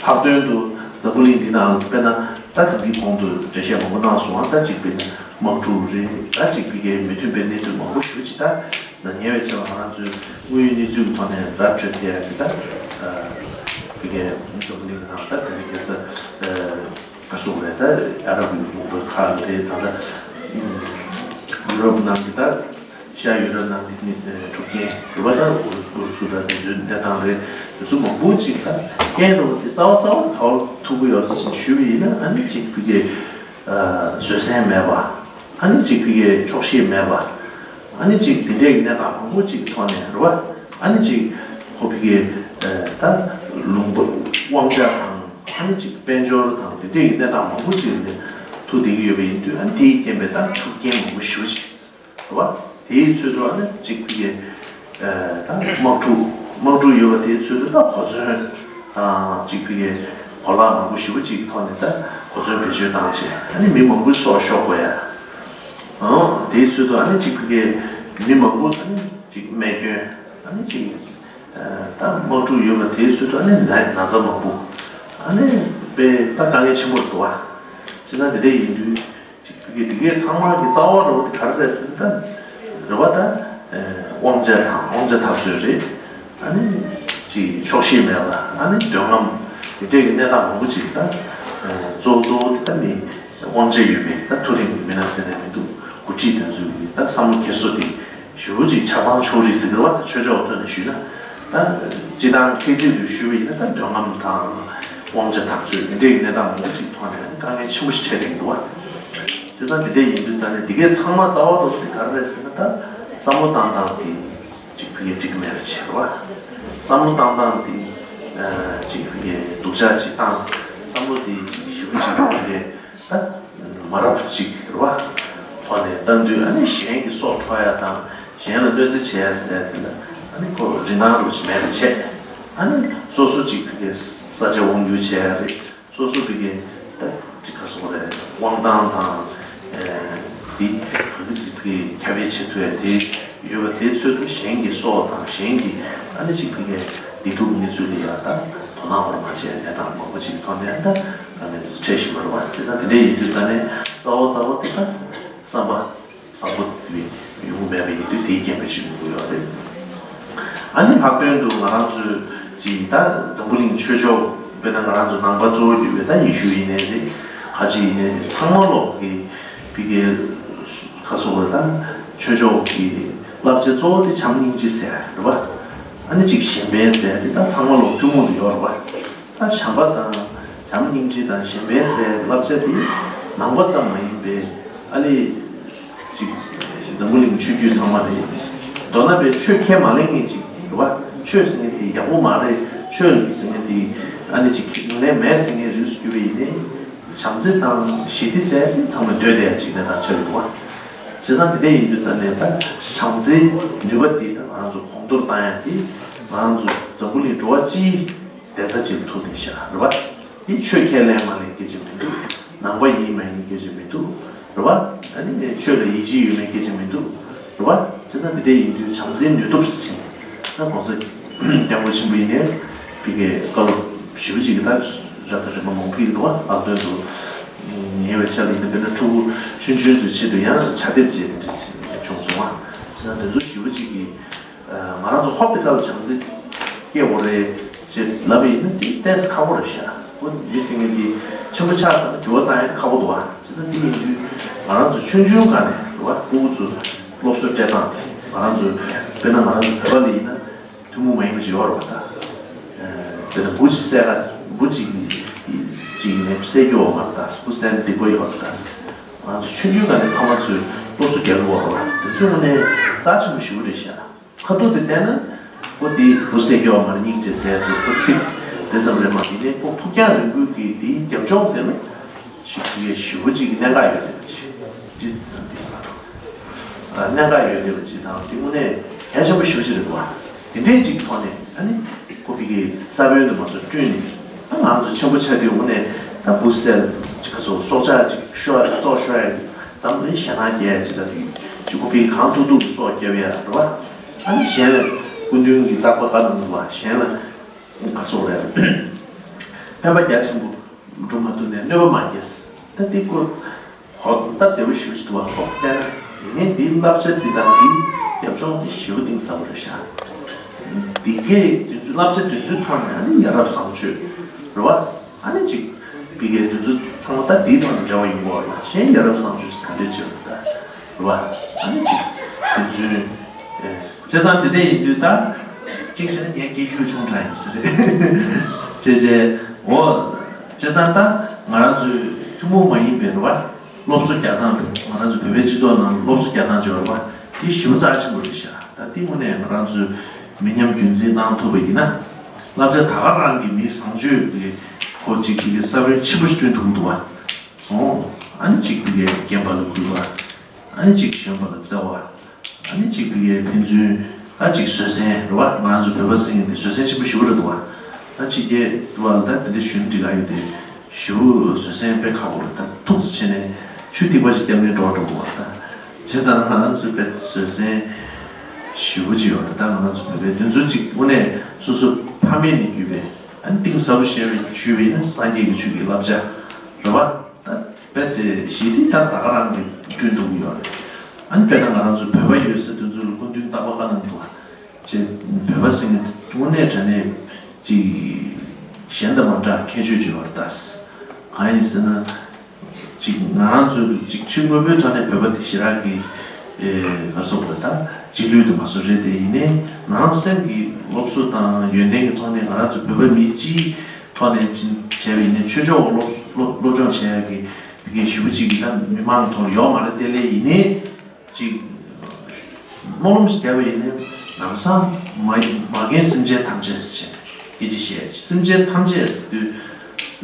ལྷག་དོན་དུ་འཛམ་བུ་གླིང་འདི་ནང་དཔེར་ན་ད་དེང་གི་གོང་དུ་འགྲེལ་བཤད་མང་པོ་གནང་སོང་བ། ད་ཅིག་དཔེར་ན་དམག་འཁྲུག་རེད། ད་ཅིག་ཕ་གིའི་མི་མཐུན་པའི་གནས་ཚུལ་མང་པོ་ཞེ་པོ་ཅིག་ད་ཉེ་བའི་ཆར་ང་རང་ཚོའི་དངོས་ཡོད་གནས་ཚུལ་གྱི་ཐོག་ནས་ར་འཕྲོད་ཐེ་ཡ་གི་ད་ཕ་གིའི་འཛམ་བུ་གླིང་གི་ནང་ད་དེ་རིང་ཁ་སང་ག་སོང་རེད། ད་ཨ་རབ་ལུང་པ་ཁག་རེད། ད་ད་ཡུ་རོབ་ནང་གི་ད་ཤར་ཡུ་རོབ་ནང་གི་ནི་འཁྲུག་རྐྱེན་རེད་བ། ད་ཨུ་རུ་སུ་དང་དེ་ཚོའི་གནས་སྟངས་རེད། དེ་ཚོ་མང་པོ་ཅིག་ད་རྐྱེན་རེད་བ། དེ་རྩ་བ་རྩ་བ་ག་པར་ཐུག་གི་ཡོད་ཟེར་ཞུས་པ་ཡིན་ན། ཨ་ནི་ཅིག་ཕ་གིའི་བཟོད་བསྲན་མེད་པ། ཨ་ནི་ཅིག་ཕ་གིའི་ཆོག་ཤེས་མེད་པ། ཨ་ནི་ཅིག་དེ་འདྲའི་གནས་སྟངས་མང་པོ་ཅིག་ཐོག་ནས་རེད་བ། ཨ་ནི་ཅིག་ཁོ་ཕ་གིའི་ད་ལུང་པ་དབང་ཆ་དང་། ཨ་ནི་ཅིག་དཔལ་འབྱོར་དང་དེ་འདྲའི་གནས་སྟངས་མང་པོ་ཅིག་ལ་ཐུག་བསྡད་ཀྱི་ཡོད་པ་ཡིན་དུས། ཨ་ནི་དེའི་རྐྱེན་པས་ད་འཁྲུག་རྐྱེན་མང་པོ་ཞེ་པོ་ཅིག་རེད་བ། དེའི་ཚོད་དུ་ཨ་ནི་ཅིག་ཕ་གིའི་ད་དམག་འཁྲུག་ དམག་འཁྲུག་ཡོད་པ་དེའི་ཚུལ་དུ་ད་གོ་མཚོན་དང་གཅིག་ཕ་གིའི་གོ་ལག་མང་པོ་ཞེ་པོ་ཅིག་གི་ཐོག་ནས་ད་གོ་མཚོན་བེད་སྤྱོད་བཏང་བྱས། ཨ་ནི་མི་མང་པོའི་སྲོག་ཤོར་དགོས་ཡ། ཨང་། དེའི་ཚུལ་དུ་ཨ་ནི་གཅིག་ཕ་གིའི་མི་མང་པོ་ཨ་ནི་གཅིག་རྨས་སྐྱོན། ཨ་ནི་གཅིག་ད་དམག་འཁྲུག་ཡོད་པ་དེའི་ཚུལ་དུ་ཨ་ནི་ན་ན་ཚ་མང་པོ། ཨ་ནི་དཔེ་ད་དཀའ་ངལ་ཆེན་པོ་རེད་འདུག་བ། བྱས་ཙང་དེ་འདྲ་ཡིན་དུས། ཅིག་ཕ་གི་དེ་གའི་ཚང་མ་གི་རྩ་བ་རུ་དེ་ག་རེ་རེད་ཟེར་ན། རེད་བ། ད་དབང་ཆ་དང་དབང་ཆ་འཐབ་རྩོད་རེད། ཨ་ནི་ཅིག་ཆོག་ཤེས་མེད་པ། ཨ་ནི་འདོད་རྔམ། དེ་འདྲའི་གི་གནས་སྟངས་མང་པོ་ཅིག་ད་གཙོ་བོ་གཙོ་བོ་དེ་ད་མི་དབང་ཆ་ཡོད་པའི་ད་མཐོ་རིམ་གི་མི་སྣ་ཟེར་ནས་མི་འདུག་འགོ་ཁྲིད་དེ་ཚོའི་གི་ད་བསམ་བློ་འཁྱེར་སོ་དེ། ཞེ་པོ་ཅིག་ཆགས་སྡང་ཕྱོགས་རིས་ཟེར་གི་རེད་བ། ད་ཆོས་ཕྱོགས་ཐོག་ནས་ཞུས་ན། ད་སྤྱི་བཏང་ཁྱད་ཚིག་ཏུ་ཞུས་པ་ཡིན་ན། ད་འདོད་རྔམ་དང་དབང་ཆ་འཐབ་རྩོད་དེ་འདྲའི་གནས་སྟངས་མང་པོ་ཅིག་ཐོག་ནས་དཀའ་ངལ་ཆེན་པོ་ཞིག་འཕྲད་བསྡད་འདུག་བ། བྱས་ཙང་དེ་འདྲ་ཡིན་དུས་ཙང་ནས་འདི་གའི་ཚང་མ་རྩ་བ་རུ་དེ་ག་རེ་རེད་ཟེར་ན། ད་བསམ་བློ་བཏང་སྟངས་དེ་ཅིག་ཕ་གིའི་འགྲིག་མེད་པ་བྱས་རེད་བ། བསམ་བློ་བཏང་སྟངས་དེ་ཅིག་ཕ་གིའི་སྡུག་ཅག་ཅིག་བཏང་། བསམ་བློ་དེ་ཅིག་ཞེ་པོ་ཅིག་ཕ་གིའི་ད་མ་རབས་ཅིག་རེད་བ། ཐོག་ནས་བཏང་དུས། ཨ་ནི་གཞན་གྱི་སྲོག་འཕྲོག་ཡ་དང་གཞན་ལ་གནོད་འཚེ་བྱེད་ཡ་ཟེར་ཡ་དེ་ལ། ཨ་ནི་ཁོ་རིན་ཐང་རུ་ཅིག་མེད་པ་བྱས། ཨ་ནི་སོ་སོ་ཅིག་ཕ་གིའི་ས་ཆ་དབང་སྒྱུར་བྱེད་ཡ་རེད། སོ་སོ་ཕ་གིའི་ད་ཅིག་ག་སོགས་རེད། དབང་ཐང་དང་། ཨེ། དེ་ཕ་གི་ཅིག་ཕ་གིའི་ཁྱབ་སྤེལ་བྱེད་ཐུབ་ཡ་དེ་ཡོད་པ། དེའི་ཚོད་དུ་གཞན་གྱི་སྲོག་དང་གཞན་གྱི་ཨ་ནི་ཅིག་ཕ་གིའི་བདེ་སྡུག་གནས་ཚུལ་ལ་ཡ་ད་དོ་སྣང་བར་མ་བྱས་ཡ་གནས་སྟངས་མང་པོ་ཅིག་ཐོག་ནས་ད། ཨ་ནི་འཕྲད་བཞིན་པ་རེད་བ། བྱས་ཙང་དེ་འདྲ་ཡིན་དུས་ད་ནི་རྩ་བ་རྩ་བ་དེ་ད་བསམ་པ་བཟང་པོ་དེ་ཡོང་གི་མེད་པ་ཡིན་དུས། དེའི་རྐྱེན་པས་ཞིག་ཡོང་གི་ཡོད་རེད། ཨ་ནི་ལྷག་དོན་དུ་ང་རང་ཚོའི་ཅིག་ད་འཛམ་བུ་གླིང་ཆོས་ཕྱོགས། དཔེར་ན་ང་རང་ཚོ་ནང་པ་གཙོ་བོ་ཡོད་པའི་ད་ཡེ་ཤུ་ཡིན་ནའི་རེད། ག་ཅི་ཡིན་ནའི་རེད། ཚང་མ་ལོག་གི་ཕ་གིའི་ག་སོགས་རེད། ད་ཆོས་ཕྱོགས་ཀྱི་བསླབ་བྱ་གཙོ་བོ་དེ་བྱམས་སྙིང་རྗེ་ཟེར་རེད་བ། ཨ་ནི་ཅིག་གཞན་ཕན་ཟེར་དེ་ད་ཚང་མ་ལོག་ཐུན་མོང་དུ་ཡོད་རེད་བ། ད་བྱམས་པ་དང་བྱམས་སྙིང་རྗེ་དང་གཞན་ཕན་ཟེར་བསླབ་བྱ་དེ་ནང་པ་ཙམ་མ་ཡིན་པའི། ཨ་ནི་ཅིག་འཛམ་བུ་གླིང་ཆོས་བརྒྱུད་ཚང་མ་རེད། མདོར་ན་པའི་ཆོས་ཁས་མ་ལེན་མཁན་ཅིག་རེད་བ། ཆོས་ཟེར་མཁན་དེ་ཡག་པོ་མ་རེད། ཆོས་ཟེར་མཁན་དེ་ཨ་ནི་ཅིག་ངོས་ལེན་མེད་ཟེར་མཁན་རིགས་སུ་གྱུར་པ་ཡིན་ནའི། བྱམས་བརྩེ་དང་ཞི་བདེ་ཟེར་དེ་ཚང་མ་འདོད་བསྡད་ཡ་ཅིག་གནས་སྟངས་ཆགས་ཡོད་རེད་བ། བྱས་ཙང་དེ་འདྲ་ཡིན་དུས་ཙང་ནས་ད་བྱམས་བརྩེའི་ནུས་པ་དེ་ད་ང་རང་ཚོ་གོང་མཐོར་བཏང་ཡ་དེ། ང་རང་ཚོ་འཛམ་བུ་གླིང་འགྲོ་བ་སྤྱིའི་བདེ་རྩ་ཅིག་ལ་ཐུག་བསྡད་ཤག་རེད་བ། དེ་ཆོས་ཁས་ལེན་མ་ལེན་སྐད་ཆ་མི་འདུག་ནང་པ་ཡིན་མ་ཡིན་སྐད་ཆ་མི་འདུག་རེད་བ། ཨ་ནི་ཆོས་ལ་ཡིད་ཆེས་ཡོད་མེད་སྐད་ཆ་མི་འདུག་རེད་བ། བྱས་ཙང་དེ་འདྲ་ཡིན་དུས་བྱམས་བརྩེའི་ནུས་སྟོབས་ཟེར་ན། ད་༸གོང་ས་༸སྐྱབས་མགོན་ཆེན་པོ་ཡིན་ནའི་ཕ་གིའི་བཀའ་སློབ་ཞེ་པོ་ཅིག་གི་ད་རབ་དང་རིམ་པ་མང་པོ་ཕུལ་འདུག་བ། ལྷག་དོན་དུ་ཉེ་བའི་ཆར་ལ་ཡིན་ན། དཔེར་ན་ཕྲུ་གུ་ཆུང་ཆུང་ཚོའི་ཆེད་དུ་ཡང་ཕྱག་དེབ་ཅིག་དེ་འདྲ་བྱུང་སོང་བ། བྱས་ཙང་དེ་ཚོ་ཞེ་པོ་ཅིག་གིས། ང་རང་ཚོ་ཧོབ་སྟེ་ཁ་ལ་བྱམས་བརྩེ་སྐྱེ་དགོས་རེད་ཅེས་ལབ་པ་ཡིན་ན། དེ་ཏོག་ཙམ་ཁག་པོ་རེད་ཤག་འོ་འདི་ཟེར་མཁན་དེ་ཆེན་པོ་ཆགས་ཚར་ན་འགྱུར་བ་བཏང་ཡ་དེ་ཁག་པོ་འདུག་བ། བྱས་ཙང་དེ་ཡིན་དུས་ང་རང་ཚོ་ཆུང་ཆུང་སྒང་ནས་རེད་བ། ཕྲུ་གུ་ཚོ་སློབ་གསོ་སྤྲད་སྟངས་དེ། ང་རང་ཚོ་དཔེར་ན་ང་རང་ཚོ་བོད་པ་ལ་ཡིན་ན་ཐུན་མོང་མ་ཡིན་པ་ཅིག་ཡོད་རེད་བ། ད་དཔེར་ན་འབུ་ཅིག་བསད་ག་འབུ་ཅིག་ཅིག་ནས་བསད་རྒྱུ་ཡོད་མ་རེད། ད་འབུ་བསད་ན་སྡིག་པ་ཡོད་རེད། ད་ང་ཚོ་ཆུང་ཆུང་སྒང་ནས་ཕ་མ་ཚོས་སློབ་གསོ་རྒྱག་གི་ཡོད་རེད་བ། དེ་ཚོའི་ངོས་ནས་རྩ་ཆེན་པོ་ཞེ་པོ་རེད་ཤག་ཁ་ཐུག་དེ་བལྟས་ན། ཨོ་དེ་འབུ་བསད་རྒྱུ་ཡོད་མ་རེད། སྙིང་རྗེ་ཟེར་ཟེར་ཁོ་ཚིག་དེ་ཙམ་རེད་མ་གཏོགས། དེ་ནས་ཁོ་ཕུགས་རྒྱང་རིང་པོའི་གི་དེའི་རྒྱབ་ལྗོངས་དེ་ལ་ཞིག་ཞིག་ཞེ་པོ་ཅིག་གི་གནད་འགག་ཡོད་རེད་པ་ཅིག་གནད་འགག་ཡོད་རེད་པ་ཅིག་དང་། དེ་དངོས་གནས་གལ་ཆེན་པོ་ཞེ་པོ་ཅིག་རེད་པ། དེ་འདྲའི་ཅིག་ཐོག་ནས་ཨ་ནི་ཁོ་ཕ་གིའི་ས་བོན་དུ་མ་སོང་བསྐྲུན་ནས། ད་ང་ཚོ་ཆེན་པོ་ཆགས་དུས་དངོས་གནས་ད་འབུ་བསད་ཅིག་ག་སོགས་སྲོག་ཆགས་ཅིག་ཤོར་སྲོག་ཤོར་ཡ་ཙམ་ལ་ཞེད་སྣང་སྐྱེ་ཡ་ཅིག་ད་དུས་ཅིག་ཁོ་ཕ་གིས་གང་ཐུབ་ཐུབ་སྲོག་བསྐྱབས་ཡ་རེད་པ། ཨ་ནི་གཞན་ལ་སྐུ་མདུན་གྱི་བརྟག་པ་ག་ནང་འདུག་བ། གཞན་ལ་ག་སོགས་རེད། ཕན་པ་རྒྱ་ཆེན་པོ་སྒྲུབ་མ་ཐུབ་ནས་གནོད་པ་མ་སྐྱེལ། ད་འདི་ཀོ་ཧོ་ད་བདེ་པོ་ཞེ་པོ་ཞིག་འདུག་བ། ཧོ་བལྟས་ན་དེ་ནས་འདིའི་བསླབ་བྱ་འདི་དང་འདིའི་རྒྱབ་ལྗོངས་འདི་ཞེ་པོ་གཏིང་ཟབ་པོ་རེད་ཤག་འདི་གའི་དེ་ཚོའི་བསླབ་བྱ་དེ་ཚོའི་ཐོག་ནས་ཨ་ནི་ཡ་རབས་བཟང་སྤྱོད་རེད་བ། ཨ་ནི་ཅིག་ཕ་གིའི་དེ་ཚོ་ཚང་མ་ད་དེའི་ཐོག་ནས་འབྲེལ་བ་ཡོང་གི་ཡོད་རེད། གཞན་ཡ་རབས་བཟང་སྤྱོད་ཟེར་ག་འདྲས་བྱས་ཡོད་རེད་ད། རེད་བ། ཨ་ནི་ཅིག་དེ་ཚོའི་ཨེ། བྱས་ཙང་དེ་འདྲ་ཡིན་དུས་ད་གཅིག་བྱས་ན་ངའི་སྐད་ཤུགས་ཆུང་དྲགས་ཡིན་ཟེར་རེད། བྱས་བྱས་འོ། བྱས་ཙང་ད་ང་རང་ཚོའི་ཐུན་མོང་མ་ཡིན་པའི་རེད་བ། སློབ་གསོ་རྒྱག་སྟངས་རེད། ང་རང་ཚོ་བོད་པའི་སྤྱི་ཚོགས་ནང་སློབ་གསོ་རྒྱག་སྟངས་ཅིག་ཡོད་རེད་བ། དེ་ཞེ་པོ་རྩ་ཆེན་པོ་རེད་ཤག་ད་དེ་དངོས་གནས་ང་རང་ཚོས་མི་ཉམས་རྒྱུན་འཛིན་གནང་ཐུབ་པ་ཡིན་ན། བསླབ་བྱ་ད་ག་རང་གི་མི་བཟང་སྤྱོད་ཀྱི་ཁོ་གཅིག་གི་ས་བོན་ཆེན་པོ་ཞིག་བསྐྲུན་ཐུབ་ཀྱི་འདུག་བ། ཨོ། ཨ་ནི་གཅིག་དེ་གའི་རྒན་པ་ལ་གུས་པ། ཨ་ནི་གཅིག་གཞོན་པ་ལ་བརྩེ་བ། ཨ་ནི་གཅིག་དེ་གའི་ཕན་ཚུན་ ད་ཅིག་བཟོད་བསྲན་རེད་བ། ང་ཚོ་བོད་པ་ཟེར་མཁན་དེ་བཟོད་བསྲན་ཆེན་པོ་ཞེ་པོ་རེད་འདུག་བ། ད་ཕྱི་རྒྱལ་དུ་བ་ལ་ད་དེ་འདྲ་ཞུ་ན་འགྲིག་ག་ཡོད་དེ། ཞེ་པོ་བཟོད་བསྲན་དཔེ་ཁག་པོ་རེད། ད་ཐུགས་སུ་ཆེ་ནས་ཆུ་ཐིགས་པ་ཞིག་བརྒྱབ་ནས་འགྲོ་འགྲོ་དགོས་བ། ད་བྱས་ཙང་ང་རང་ཚོ་དཔེ་བཟོད་བསྲན་ཞེ་པོ་ཅིག་ཡོད་རེད། ད་ང་རང་ཚོ་བོད་པའི་དེ་ཚོ་ཅིག་དངོས་གནས་སོ་སོ་ཕ་མེས་ནས་བརྒྱུད་པའི་ཨ་ནི་གཏིང་ཟབ་པོ་བཤད་པའི་ཞུས་པ་ཡིན་ན་སངས་རྒྱས་ཀྱི་ཆོས་ཀྱི་བསླབ་བྱ་རེད་བ། ད་དཔེ་དེ་ཞི་བདེ་ད་ད་ག་རང་གི་བསྐྲུན་ཐུབ་ཀྱི་ཡོད་རེད། ཨ་ནི་དཔེར་ན་ང་རང་ཚོ་བོད་པ་ཡོད་ས་དེ་ཚོ་ལ་སྐུ་མདུན་རྟག་པར་བཀའ་གནང་འདུག་བ། ཅེས་བོད་པ་ཟེར་མཁན་དངོས་གནས་དྲང་གནས་ཅིག་གཞན་དང་མ་འདྲ་ཁྱད་ཆོས་ཅིག་ཡོད་རེད་ད། གང་ཡིན་ཟེར་ན། ཅིག་ང་རང་ཚོ་ཅིག་ཕྱི་དངོས་པོའི་ཐོག་ནས་བོད་པ་དེ་ཞེ་དྲག་གི་ཨེ་ག་སོགས་པ་ད་རྗེས་ལུས་དུ་མ་སོང་རེད་དེ། ཡིན་ནའི་ང་རང་སེམས་ཀྱི་སློབ་གསོ་དང་ཡོན་ཏན་གྱི་ཐོག་ནས་ང་རང་ཚོ་བོད་པ་མི་སྤྱིའི་ཐོག་ནས་ཅིག་བྱས་པ་ཡིན་ནའི་ཆོས་ཕྱོགས་སློབ་སློབ་སློབ་སྦྱོང་བྱེད་ཡག་གི་དེ་གའི་ཞེ་པོ་ཅིག་གི་ད་མི་མང་གི་ཐོག་ལ་ཡོད་མ་རེད་དེ། ལས་ཡིན་ནའི། ཅིག་སྨོན་ལམ་ཞིག་བརྒྱབ་པ་ཡིན་ན། ལམ་སང་མ་མ་རྒན་སེམས་ཅན་ཐམས་ཅད་ཟེར་བྱས་སྐད་ཆ་བཤད་ཡ་ཅིག་སེམས་ཅན་ཐམས་ཅད་ཟེར་དུས་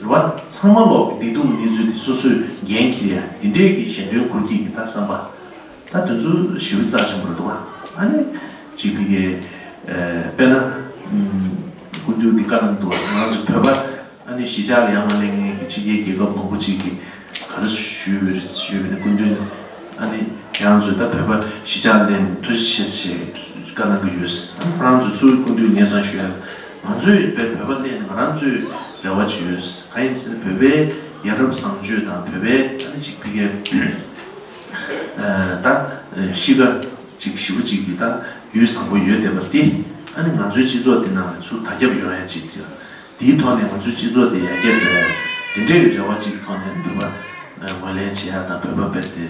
རེད་བ། ཚང་མ་ལོག་གི་བདེ་སྡུག་གནས་ཚུལ་དེ་སོ་སོས་འགན་འཁྱེར་ཡ་དེ་འདྲས་ཀྱི་ཞལ་འདོན་ཁུར་གྱི་གི་ད་བསམ་པ། ད་དེ་ཚོ་ཞེ་པོ་རྩ་ཆེན་པོ་རེད་འདུག་བ། ཨ་ནི་ཅིག་ཕ་གིའི་དཔེར་ན་སྐུ་མདུན་འདི་བཀའ་གནང་འདུག་བ། ང་ཚོ་བོད་པ། ཨ་ནི་གཞིས་ཆགས་ལ་ཡར་མ་སླེབས་མཁན་གྱི་ཕྱི་རྒྱལ་རྒྱལ་ཁབ་མང་པོ་ཅིག་གིས་ག་རེ་ཞུས་པ་རེད་ཞུས་པ་ཡིན་ན། སྐུ་མདུན་ཨ་ནི་ཁྱེད་རང་ཚོས་ད་བོད་པ་གཞིས་ཆགས་ལ་སླེབས་ནས་ཐུགས་རྗེ་ཆེ་ཞེས་བཀའ་གནང་གི་ཡོད། ཨ་ནི་ཁོ་རང་ཚོས་ཚུར་སྐུ་མདུན་སྙན་སེང་ཞུ་ཡ། ང་ཚོས་བོད་བོད་པ་སླེབས་ནས་ང་རང་ཚོས་རེ་བ་བྱོས། གང་ཡིན་ཟེར་ན་བོད་པའི་ཡ་རབས་བཟང་སྤྱོད་དང་བོད་པའི་ཨ་ནི་ཅིག་ཕ་གིའི་ད་གཤིས་ཀ་ཅིག་ཞེ་པོ་ཅིག་གི་ད་ཡུལ་བཟང་པོ་ཡོད་བསྡད་པ་འདི། ཨ་ནི་ང་ཚོའི་སྤྱི་ཚོགས་འདི་ནང་ལ་ཚུར་དར་ཁྱབ་ཡོང་ཡ་ཅིག་དེ། དེའི་ཐོག་ནས་ང་ཚོའི་སྤྱི་ཚོགས་དེ་ཡར་རྒྱས་འགྲོ་ཡ་དེ་འདྲའི་རེ་བ་ཅིག་ཐོག་ནས་བོད་པ་ངོས་ལེན་བྱེད་ཡ་དང་། བོད་པ་དཔེ་དེ་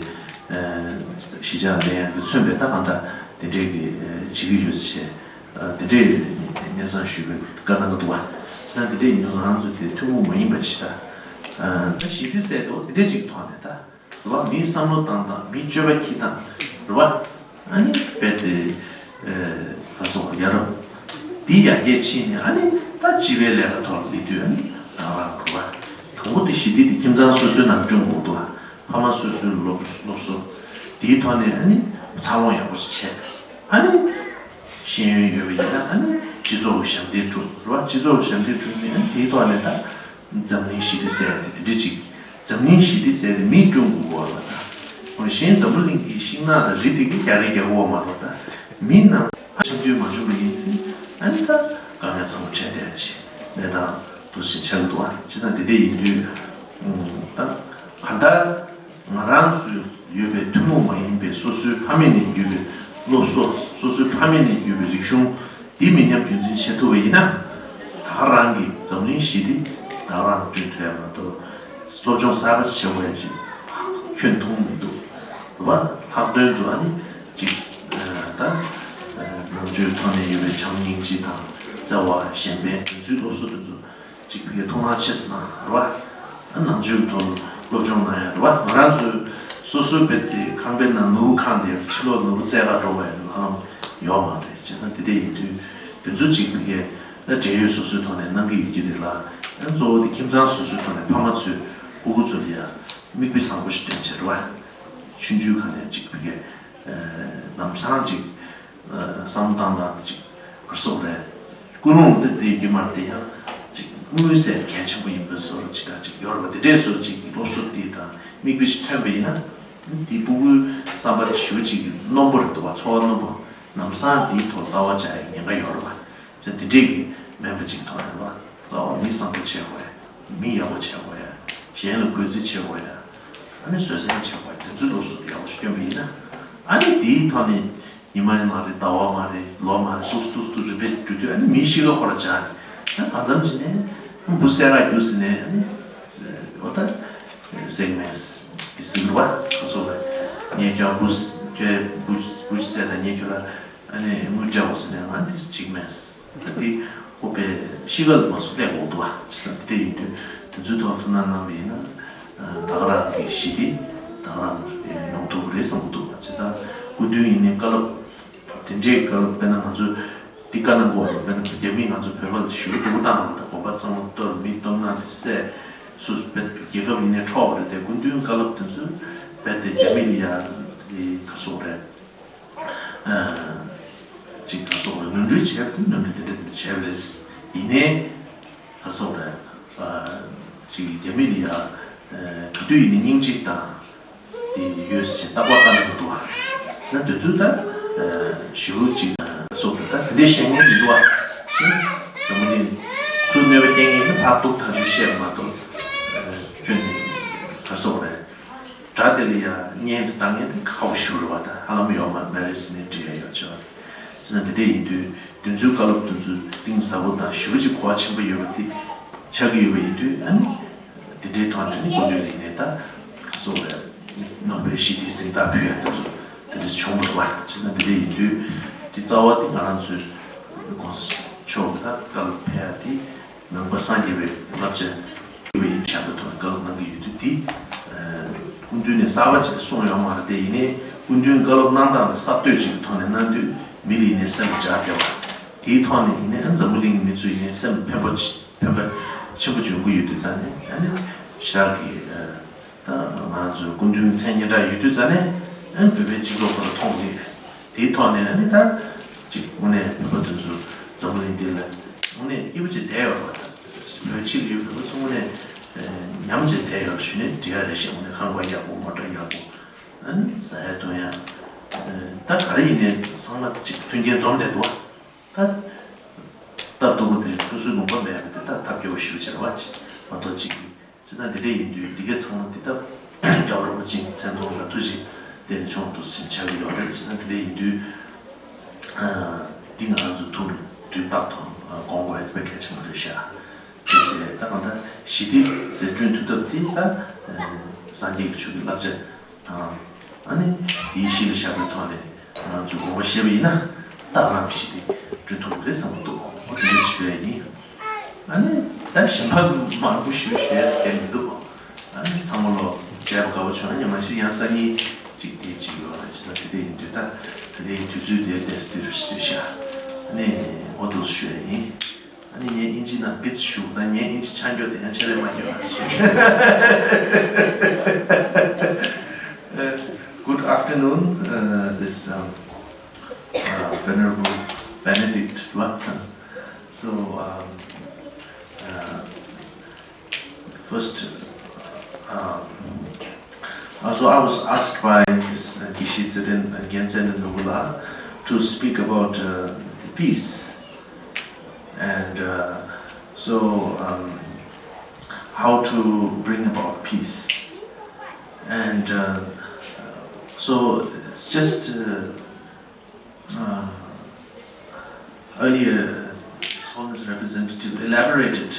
གཞིས་ཆགས་ལེན་ཡ་གི་མཚོན་པའི་ད་གང་ལྟར་དེ་འདྲའི་གི་བྱེད་ཀྱི་ཡོད་ཅེས་དེ་འདྲའི་སྙན་སེང་ཞུས་པའི་བཀའ་གནང་གི་འདུག་བ། བྱས་ཙང་དེ་འདྲའི་ཡིན་དུས་ང་རང་ཚོ་དེ་ཐུན་མོང་མ་ཡིན་པ་ཅིག་ད་ད་ཞི་བདེ་ཟེར་དུས་དེ་འདྲའི་ཅིག་ཐོག་ནས་ད། རེད་བ། མིའི་བསམ་བློ་བཏང་སྟངས། མིའི་སྤྱོད་པ་འཁྱེར་སྟངས་རེད་བ། ཨ་ནི་རྦད་དེ་ཨེ་ག་སོགས་ཡ་རབས་འདི་ཡར་རྒྱས་ཕྱིན་ནས། ཨ་ནི་ད་སྤྱི་པའི་ལས་ཀ་ཐོག་ལ་སླེབས་དུས་ཨ་ནི་རང་རང་རེད་བ། དང་པོ་དེ་ཞི་བདེ་དེ་ཁྱིམ་ཚང་སོ་སོའི་ནང་བསྐྲུན་དགོས་འདུག་བ། ཕ་མ་སོ་སོའི་སློབ་སློབ་གསོ་དེའི་ཐོག་ནས་ཨ་ནི་འཚར་ལོངས་ཡག་པོ་ཞིག་བྱས། ཨ་ནི་ཤེས་ཡོན་ཡོད་པ་ཡིན་ན་ཨ་ནི་སྤྱི་ཚོགས་ཀྱི་ཞབས་འདེགས་སྒྲུབ་རེད་བ། སྤྱི་ཚོགས་ཀྱི་ཞབས་འདེགས་སྒྲུབ་ནས་ཨ་ནི་དེའི་ཐོག་ནས་ད། འཛམ་གླིང་ཞི་བདེ་ཟེར་ཡ་དེ་དེ་འདྲ་ཅིག་འཛམ་གླིང་ཞི་བདེ་ཟེར་ཡ་དེ་མིས་བསྐྲུན་དགོས་པ་རེད་ད། འོ་གཞན་འཛམ་བུ་གླིང་གི་ཤིང་ནགས་དང་རི་དེ་གི་རྒྱག་རེས་རྒྱག་དགོས་པ་མ་རེད་ད། མི་ནང་ཨ་ཆེན་པོ་མ་བྱུང་བ་ཡིན་ཚེ་ཨ་ནི་ད་དཀའ་ངལ་ཚང་མ་འཕྲད་བསྡད་ཅིག་གནས་སྟངས་འདུག་སེ་ཆགས་ཀྱི་འདུག་ཨ་བྱས་ཙང་དེ་འདྲ་ཡིན་དུས་ད་གང་ལྟར་ང་རང་ཚོའི་ཡོད་པའི་ཐུན་མོང་མ་ཡིན་པའི་སོ་སོའི་ཕ་མེས་ནས་བརྒྱུད་པའི་སློབ་གསོ། སོ་སོའི་ཕ་མེས་ནས་བརྒྱུད་པའི་རིག་གཞུང་འདི་མི་ཉམས་རྒྱུན་འཛིན་བྱེད་ཐུབ་པ་ཡིན་ན། ད་ག་རང་གི་འཛམ་གླིང་ཞི་བདེ་ད་ག་རང་བསྐྲུན་ཐུབ་ཡ་མ་གཏོགས། སློབ་སྦྱོང་གསར་པ་ཞིག་བྱེད་དགོས་ཡ་ཅིག་ཁྱོན་མཐོང་མི་འདུག་རེད་བ། ལྷག་དོན་དུ་ཨ་ནི་ཅིག་ད་ནང་ཆོས་ཐོག་ནས་ཡོད་པའི་བྱམས་སྙིང་རྗེ་དང་བརྩེ་བ་གཞན་ཕན་དེ་ཚོའི་སློབ་གསོ་དེ་ཚོ། ཅིག་ཕ་གིར་མཐོང་སྣང་ཆེ་ཙམ་གནང་རེད་བ། ཨ་ནང་ཆོས་ཀྱི་ཐོག་ལ་སློབ་སྦྱོང་གནང་ཡ་རེད་བ། ང་རང་ཚོའི་སོ་སོའི་བོད་དེ་ཁང་པའི་ནང་ནོར་བུ་ཁང་དེ་ཕྱི་ལོགས་ནོར་བུ་བཙལ་ག་འགྲོ་བ་ཡ་ལྷང་ཡོད་མ་རེད། བྱས་ཙང་དེ་འདྲ་ཡིན་དུས་དེ་ཚོ་ཅིག་ཕ་གིར་ཨ་འབྲེལ་ཡོད་སོ་སོའི་ཐོག་ནས་གནང་གི་ཡོད་ཀྱི་རེད་ལ། ཨ་གཙོ་བོ་དེ་ཁྱིམ་ཚང་སོ་སོའི་ཐོག་ནས་ཕ་མ་ཚོས་སྤུ་གུ་ཚོ་ལ་ཡ་མིག་དཔེ་བཟང་པོ་ཞིག་སྟོན་བྱས་རེད་བ། ཆུང་ཆུང་སྒང་ནས་ཅིག་ཕ་གིར་ལམ་སང་ཅིག་བསམ་བློ་བཏང་སྟངས་ཅིག་ག་སོགས་རེད། ཀུན་སློང་འདི་འདི་རྒྱུ་མ་དེ་ཡང་ཅིག་མངོན་གསལ་གལ་ཆེན་པོ་ཡིན་པའི་བཟོ་འདྲ་ཅིག་དང་ཅིག་ཡོད་རེད་པ། དེ་འདྲའི་བཟོ་ཅིག་གི་སློབ་གསོ་འདི་དང་མིག་དཔེ་ཅིག་ཐོན་པ་ཡིན་ན། འདི་སྤུ་གུའི་བསམ་པ་ཞེ་པོ་ཅིག་གི་རྣོན་པོ་རེད་འདུག་བ། ཚོར་བ་རྣོན་པོ། ལམ་སང་འདིའི་ཐོག་ལྟ་བ་བྱ་ཡའི་ཉེན་ཁ་ཡོད་རེད་པ། ཅིག་འདི་འདྲའི་གི་མེད་པ་ཅིག་མཐོང་ཡོད་རེད་པ། ལྟ་བ་མི་བཟང་པོ་བྱེད་དགོས་ཡ། མི་ཡག་པོ་བྱེད་དགོས་ཡ། གཞན་ལ་གུས་བརྩི་བྱེད་དགོས་ཡ། ཨ་ནི་བཟོད་བསྲན་བྱེད་དགོས་ཡ། དེ་ཚོའི་སློབ་གསོ་ཡག་པོ་ཞིག་སྟོན་པ་ཡིན་ན། ཨ་ནི་དེའི་ཐོག་ནས་ཉི་མ་མ་རེད། ཟླ་བ་མ་རེད། ལོ་མ་རེད། ཏུག་ཏུག་ཏུག་རིམ་པས་འགྲོ་དུས་ཨ་ནི་མིའི་གཤིས་ཀ་ཁོ་ར་འཇགས་ནས། ཨ་གང་འཚམ་བྱས་ནས་འབུ་བསད་རག་རྒྱུ་ཟེར་ནས། ཨ་ནི་འོ་ད་བསད་མེད་དེ་ཟེར་བ་ག་སོགས་ལ། ངས་ཀྱང་འབུ་ཁྱོད་འབུ་འབུ་བསད་དང་། ངས་ཁྱོད་ལ་ཨ་ནི་དངུལ་སྤྲད་འོ་ཟེར་ནས། ང་འདི་བྱེད་མེད། ད་དེ་ཁོ་པའི་གཤིས་ཀ་ལ་མ་སོང་སླེབས་འོང་འདུག་བ། བྱས་ཙང་དེ་འདྲ་ཡིན་དུས་དེ་ཚོའི་ཐོག་ཐུགས་སྣང་གནང་བ་ཡིན་ན། ད་ག་རང་གི་ཞི་བདེ་ད་ག་རང་ཡོང་ཐུབ་ཀྱི་རེད་བསམ་གྱི་འདུག་བ། བྱས་ཙང་སྐུ་མདུན་ཡིན་ནའི་བཀའ་སློབ་དེ་འདྲའི་བཀའ་སློབ་དཔེར་ན་ང་ཚོས་འདི་བཀའ་གནང་དགོས་པ་རེད། དཔེར་ན་རྒྱ་མིས་ང་ཚོ་བོད་པ་ལ་ཞེ་པོ་སྡུག་པོ་བཏང་བ་རེད། ད་གོམ་པ་ཚང་མ་གཏོར། མི་སྟོབས་ན་དེ་བསད། སུ་རྒྱལ་ཁབ་ཡིན་ནའི་འཕྲོག་པ་རེད་དེ། སྐུ་མདུན་བཀའ་སློབ་དེ་ཚོས་རྦད་དེ་རྒྱ་མི་ལ་ཡ་ག་སོགས་རེད། ཨ་ ཅིག་ག་སོགས་རེད། ནོར་འཁྲུལ་བྱས་པ་དེ་ནོར་འཁྲུལ་དེ་འདྲ་དེ་འདྲ་བྱས་པ་རེད། ཡིན་ནའི་ག་སོགས་རེད། ཅིག་རྒྱ་མི་ལ་ཡ་ག་དུས་ཡིན་ནའི་སྙིང་རྗེ་དང་དེ་ཡོད་ཅེས་རྟག་པར་བལྟ་འདུག་འདུག་བ། ན་དེ་ཚོ་ད་ཞེ་པོ་ཅིག་ག་སོགས་རེད། ད་དེ་འདྲའི་བཤད་མཁན་མི་འདུག་བ། འཛམ་བུ་གླིང་ཚུར་གནོད་པ་སྐྱེལ་མཁན་ནི་ཕར་གཏུག་ཐག་ཆོད་བཤད་པ་མ་གཏོགས། ཁྱོད་ནི་ག་སོགས་རེད། དགྲ་དེ་ལ་ཡང་གཉེན་དུ་བཏང་མཁན་དེ་ཁག་པོ་ཞིག་རེད་བ། ད་ཧ་ལམ་ཡོད་མ་མེད་རེད་ཟེར་ནས་འདྲི་ཡ་ཡོད་ཆོག་རེད། ཟེར་ན་འདི་འདྲ་ཡིན་དུས་དེ་ཚོའི་བཀའ་སློབ་དེ་ཚོ་གཏིང་ཟབ་པོ་དང་ཞེ་པོ་ཅིག་གོ་བ་ཆེན་པོ་ཡོད་པ་དེ་ཆགས་ཀྱི་ཡོད་པ་ཡིན་དུས། ཨ་ནི་འདི་འདྲའི་ཐོག་ནས་ནི་སྐུ་མདུན་ལ་ཡིན་ནའི་ད་ག་སོགས་རེད། ནོ་བེལ་ཞི་བདེའི་གཟེངས་རྟགས་ཕུལ་ཡ་དེ་ཚོ་དེ་འདྲ་བྱུང་བ་རེད་བ། བྱས་ན་འདི་འདྲ་ཡིན་དུས་དེ་རྩ་བ་དེ་ང་རང་ཚོའི་གོང་ས་མཆོག་གི་ད་བཀའ་སློབ་ཕེབས་ཡ་དེ། ནང་པ་སངས་རྒྱས་པའི་བསླབ་བྱ་ཡིན་པའི་ཞབས་ཏོག་ཐོག་ནས་བཀའ་སློབ་གནང་གི་ཡོད་དུས། དེ་སྐུ་མདུན་ནས་གསར་པ་ཅིག་གསུངས་ཡོད་མ་རེད་དེ། ཡིན་ནའི་སྐུ་མདུན་བཀའ་སློབ་གནང་སྟངས་དེ་གསར་གཏོད་ཅིག་གི་ཐོག་ནས་གནང་དུས་མི་ལ་ཡིན་ནའི་སེམས་ལ་འཇགས་བསྡད་པ། དེའི་ཐོག་ནས་ཡིན་ནའི་ཨ་འཛམ་བུ་གླིང་གི་མི་ཚོ་ཡིན་ནའི་སེམས་ཕན་པོ་ཕན་པ་ཆེན་པོ་འཇོག་གི་ཡོད་དུས་ཙང་ནས། ཨ་ནི་ཞག་གི་ད་ང་ཚོའི་སྐུ་མདུན་མཚན་སྙན་གྲགས་ཡོད་དུས་ཙང་ནས། ཨ་ནི་བོད་པའི་སྤྱི་ཚོགས་ཁོ་ན་མཐོང་གི་ཡོད། དེའི་ཐོག་ནས་ཨ་ནི་ད་ཅིག་དངོས་གནས་བོད་པ་དེ་ཚོ་འཛམ་བུ་གླིང་འདི་ལ་དངོས་གནས་སྐྱིད་པོ་ཅིག་བསྡད་ཡོད་པ་དང་། བོད་ཕྱི་ལ་ཡོད་བོད་པ་ཚོ་དངོས་གནས་ཉམས་ཅིག་བསྡད་ཡོད་ཞུ་ནས་འདྲི་ཡ་རེད་ཤག་དངོས་གནས་ཁང་པ་ཡག་པོ། མོ་ཊ་ཡག་པོ། ཨ་ནི་ཟ་ཡ་འཐུང་ཡ། ད་ག་རེ་ཡིན་ནའི་ཚང་མ་ཅིག་མཐུན་རྐྱེན་འཛོམས་བསྡད་འདུག་བ། ད་སྟབས་སྡུག་པོ་དེ་སོ་སོའི་ལུང་པ་མེད་པ་དེ་ད་ཐབས་སྐྱོ་བོ་ཞེ་པོ་ཅིག་རེད་བ། མ་གཏོགས་ཅིག་གི་བྱས་ཙང་འདི་འདྲ་ཡིན་དུས་འདི་གའི་ཚང་མ་འདི་ལྟ་རྒྱལ་བ་རིན་པོ་ཆེའི་མཚན་ཐོག་ལ་ཐུགས་རྗེ་བརྟན་བྱུང་འདུག་ཟེར་ཆགས་ཀྱི་ཡོད་རེད། བྱས་ཙང་འདི་འདྲ་ཡིན་དུས་འདི་ང་རང་ཚོ་ཐུགས་ལ་དུས་རྟག་ཏུ་དགོངས་དགོས་ཡ་དཔེ་གལ་ཆེན་པོ་རེད་ཤག་བྱས་ཙང་ད་གང་ལྟར་ཞི་བདེ་ཟེར་བསྐྲུན་ཐུབ་ཐབས་འདི་ད་སངས་རྒྱས་ཀྱི་ཆོས་ཀྱི་བསླབ་བྱ་དང་། ཨ་ནི་དེའི་གཞི་ལ་བཞག་པའི་ཐོག་ནས་ང་ཚོས་དགོངས་པ་བཞེས་པ་ཡིན་ན། ད་རང་ཞི་བདེ་བསྐྲུན་ཐུབ་ཀྱི་རེད་བསམ་གྱི་འདུག་འོ་དེ་འདྲ་ཞུ་ཡ་ཡིན། ཨ་ནི་ད་གཞན་པ་མང་པོ་ཞུ་ཤེས་ཀྱི་མི་འདུག་ཨ་ནི་ཚང་མ་ལོ་མཇལ་བ་དགའ་པོ་བྱུང་། ཡང་མ་གཞི་ཡང་སང་ཉིན་གཅིག་དེ་གཅིག་ཡོད་རེད། བྱས་ཙང་དེ་འདྲ་ཡིན་དུས་ད་ད་ལྟའི་དུས་ཚོད་དེ་ཏོག་ཙམ་འདིར་ཞུ་ཤག་ཨ་ནི་འོ་འདུག་ཞུ་ཡ་ཡིན། ཨ་ནི་ངས་ཨིན་ཇི་ནང་བིཊ་ཞུ་ན་ངས་ཨིན་ཇི་ཆ་འཇོག་དེ་ཡང་ཆ་ལས་མ་ཡོད་ཨ། Good afternoon, uh, this um, uh, Venerable Benedict Luatan. So, um, uh, first, um, uh, so I was asked by this uh, Geshe Tsen, uh, Gyaltsen Rinpoche to speak about uh, peace. And uh, so, um, how to bring about peace. And uh, so, just uh, uh, earlier, His Holiness Representative elaborated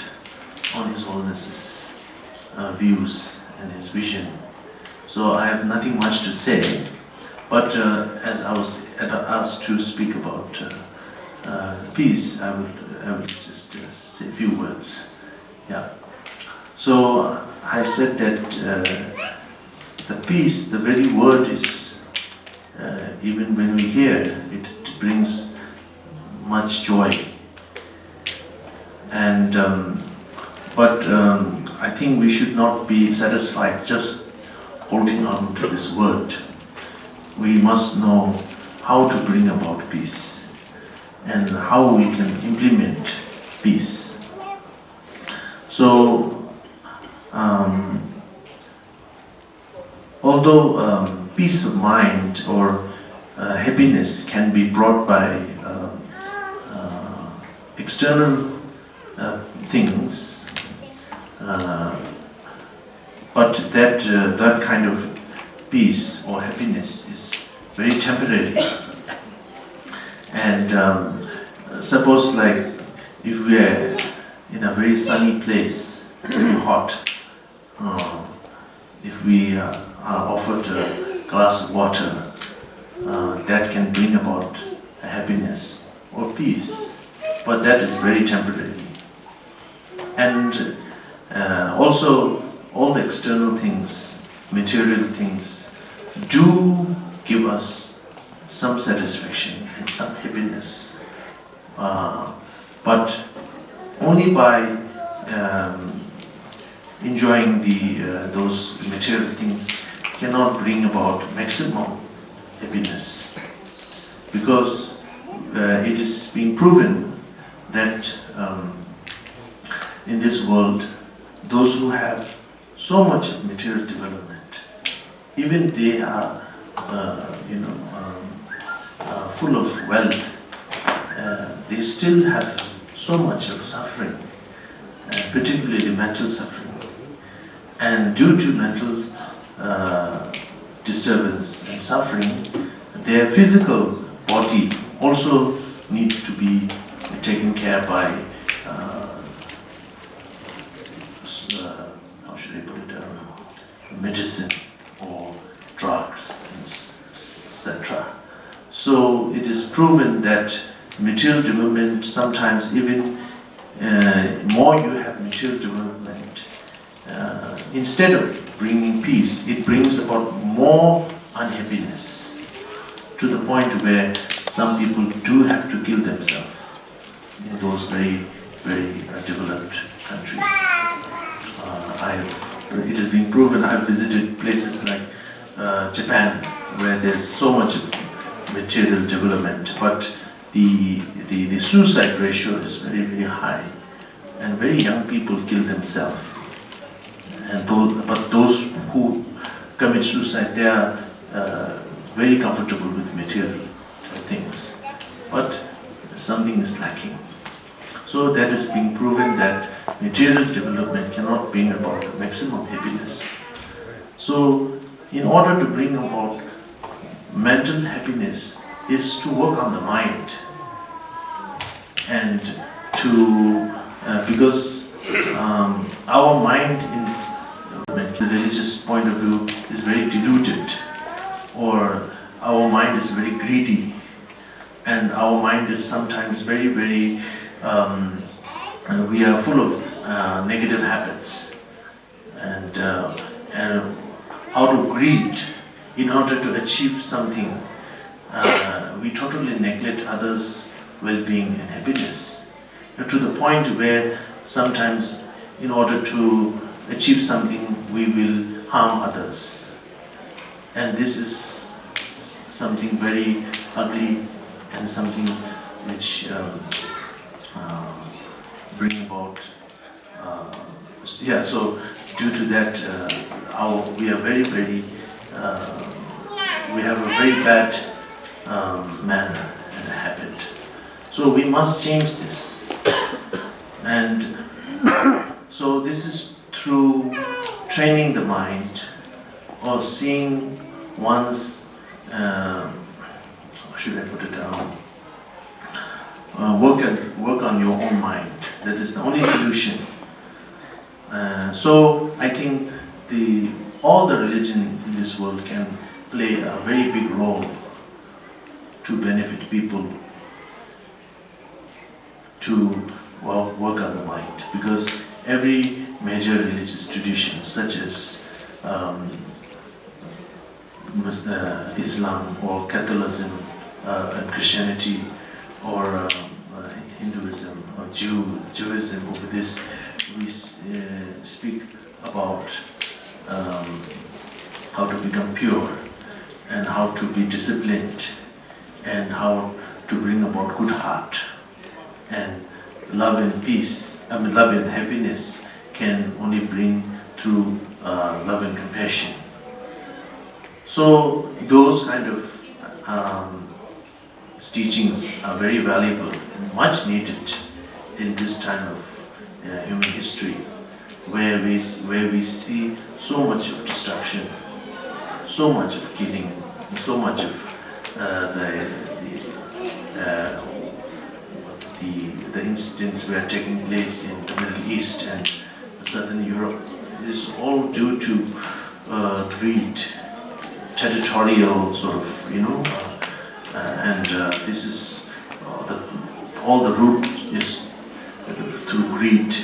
on His Holiness's uh, views and his vision. So I have nothing much to say, but uh, as I was asked to speak about uh, uh, peace, I would, I would just uh, say a few words. Yeah. So I said that uh, the peace, the very word is, uh, even when we hear it, it brings much joy. And um, but um, I think we should not be satisfied just holding on to this word. We must know how to bring about peace and how we can implement peace. So, um, although um, peace of mind or uh, happiness can be brought by uh, uh, external uh, things, uh, but that uh, that kind of peace or happiness is very temporary. And um, suppose, like, if we are in a very sunny place, very hot, uh, if we uh, are offered a glass of water, uh, that can bring about a happiness or peace, but that is very temporary. And uh, also, all the external things, material things, do give us some satisfaction and some happiness. Uh, but only by um, enjoying the uh, those material things cannot bring about maximum happiness, because Uh, it is being proven that um, in this world, those who have so much of material development, even they are, uh, you know, um, uh, full of wealth, uh, they still have so much of suffering, uh, particularly mental suffering. And due to mental uh, disturbance and suffering, their physical body also needs to be taken care by, uh, s- uh, how should I put it, um, medicine or drugs, and s- s- et cetera. So it is proven that material development sometimes even uh, more you have material development, uh, instead of bringing peace, it brings about more unhappiness to the point where some people do have to kill themselves in those very, very uh, developed countries. Uh, I, it has been proven, I've visited places like uh, Japan, where there's so much material development, but the, the, the suicide ratio is very, very high, and very young people kill themselves. And those, but those who commit suicide, they are uh, very comfortable with material things. But something is lacking. So that is being proven that material development cannot bring about maximum happiness. So, in order to bring about mental happiness, is to work on the mind and to uh, because um, our mind in the religious point of view is very deluded, or our mind is very greedy, and our mind is sometimes very, very um, uh, we are full of uh, negative habits, and uh, and out of greed, in order to achieve something, uh, we totally neglect others' well-being and happiness, and to the point where sometimes, in order to achieve something, we will harm others. And this is something very ugly and something which um, uh, bring about. Uh, yeah, so due to that, uh, our, we are very, very, uh, we have a very bad um, manner and a habit. So we must change this. And so this is through training the mind or seeing one's, uh, how should I put it down? Uh, work, at, work on your own mind. That is the only solution. Uh, so I think the all the religion in this world can play a very big role to benefit people to well, work on the mind, because every major religious tradition, such as um, Mus- uh, Islam or Catholicism uh, and Christianity or um, uh, Hinduism or Jew, Jewism, over this, we uh, speak about um, how to become pure and how to be disciplined and how to bring about good heart and love and peace, I mean, love and happiness can only bring through uh, love and compassion. So those kind of um, teachings are very valuable and much needed in this time of uh, human history, where we, where we see so much of destruction, so much of killing, so much of uh, the, the, uh, the, the incidents were taking place in the Middle East and Southern Europe. It is all due to uh, greed, territorial sort of, you know, uh, uh, and uh, this is uh, the, all the root is through greed.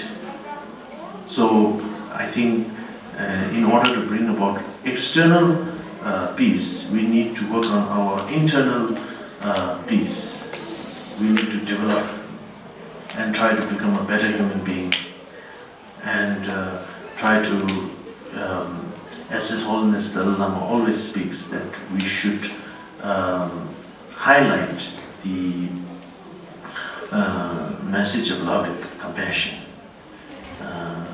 So I think uh, in order to bring about external uh, peace, we need to work on our internal uh, peace. We need to develop and try to become a better human being and uh, try to, um, as His Holiness Dalai Lama always speaks, that we should um, highlight the uh, message of love and compassion. Uh,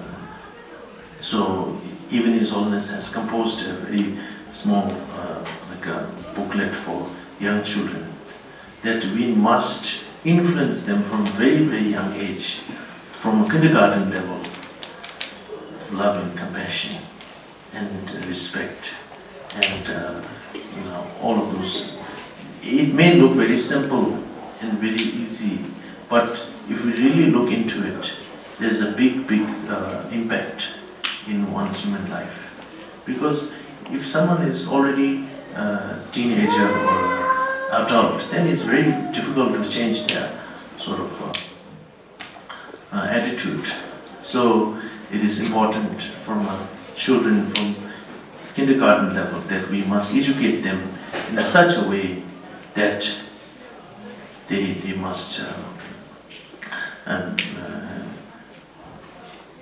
so even His Holiness has composed a very small, uh, like a booklet for young children that we must influence them from very, very young age, from kindergarten level, love and compassion and respect and, uh, you know, all of those. It may look very simple and very easy, but if we really look into it, there's a big, big, uh, impact in one's human life. Because if someone is already a teenager or adult, then it's very difficult to change their sort of, uh, uh, attitude. So it is important from, uh, children from kindergarten level that we must educate them in a such a way that they, they must, uh, um, uh,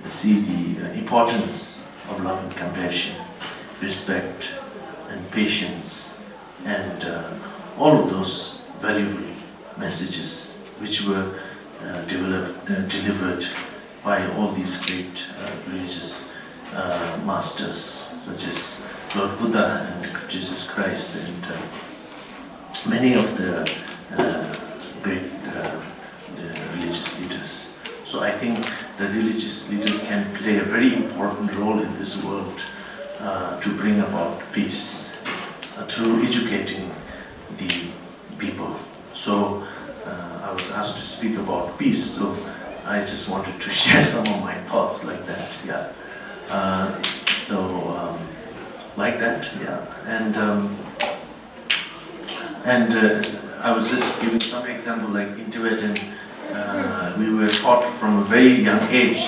see the, uh, importance of love and compassion, respect and patience, and, uh, all of those valuable messages which were, uh, developed, uh, delivered by all these great, uh, religious, uh, masters such as Lord Buddha and Jesus Christ and, uh, many of the, uh, great, uh, the religious leaders. So I think the religious leaders can play a very important role in this world, uh, to bring about peace, uh, through educating the people. So, uh, I was asked to speak about peace, so I just wanted to share some of my thoughts like that. Yeah. Uh, so, um, like that, yeah. And, um, and, uh, I was just giving some example, like in Tibetan, uh, we were taught from a very young age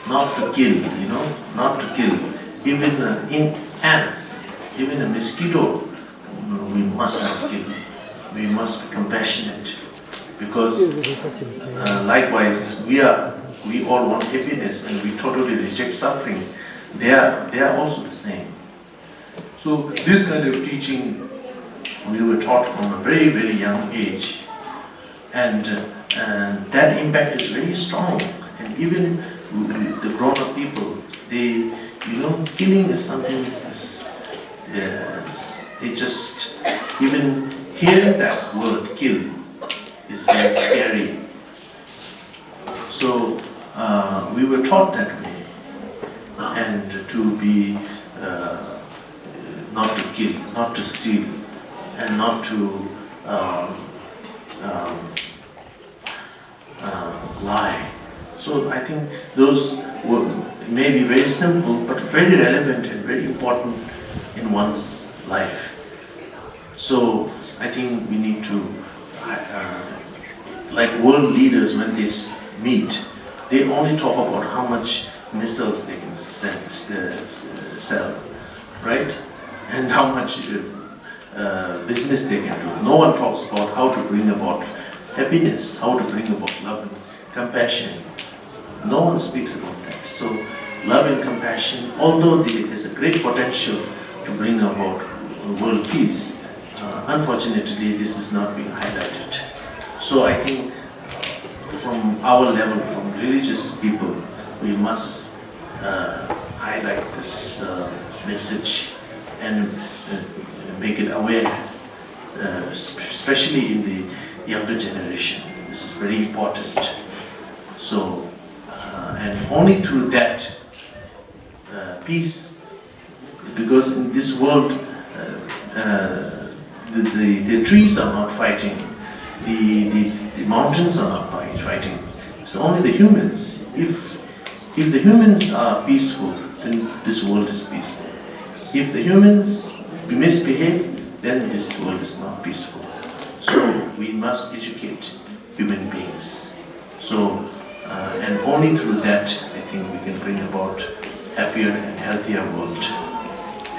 not to kill, you know, not to kill. Even, uh, in ants, even a mosquito, mm, we must not kill. We must be compassionate because, uh, likewise, we are, we all want happiness and we totally reject suffering. They are, they are also the same. So this kind of teaching we were taught from a very, very young age, and, and that impact is very strong. And even the grown-up people, they, you know, killing is something is, uh, they just, even hearing that word kill is very scary. So, uh, we were taught that way, and to be, uh, not to kill, not to steal, and not to, um, um, uh, lie. So I think those were maybe very simple but very relevant and very important in one's life. So I think we need to, uh, like world leaders, when they s- meet, they only talk about how much missiles they can send, uh, sell, right? And how much, uh, uh, business they can do. No one talks about how to bring about happiness, how to bring about love and compassion. No one speaks about that. So, love and compassion, although there is a great potential to bring about world peace, uh, unfortunately, this is not being highlighted. So, I think from our level, from religious people, we must, uh, highlight this, uh, message and, uh, make it aware, uh, sp- especially in the younger generation. This is very important. So, uh, and only through that, uh, peace, because in this world, uh, uh, the, the, the trees are not fighting, the, the, the mountains are not fight- fighting. It's only the humans. If, if the humans are peaceful, then this world is peaceful. If the humans misbehave, then this world is not peaceful. So we must educate human beings. So, uh, and only through that, I think we can bring about happier and healthier world.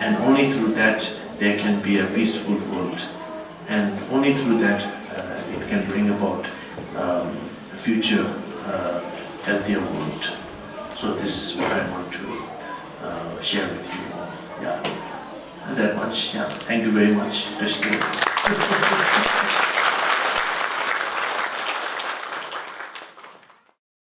And only through that, there can be a peaceful world. And only through that, uh, it can bring about, um, a future, uh, healthier world. So this is what I want to, uh, share with you all. Yeah. That much. Yeah. Thank you very much. President.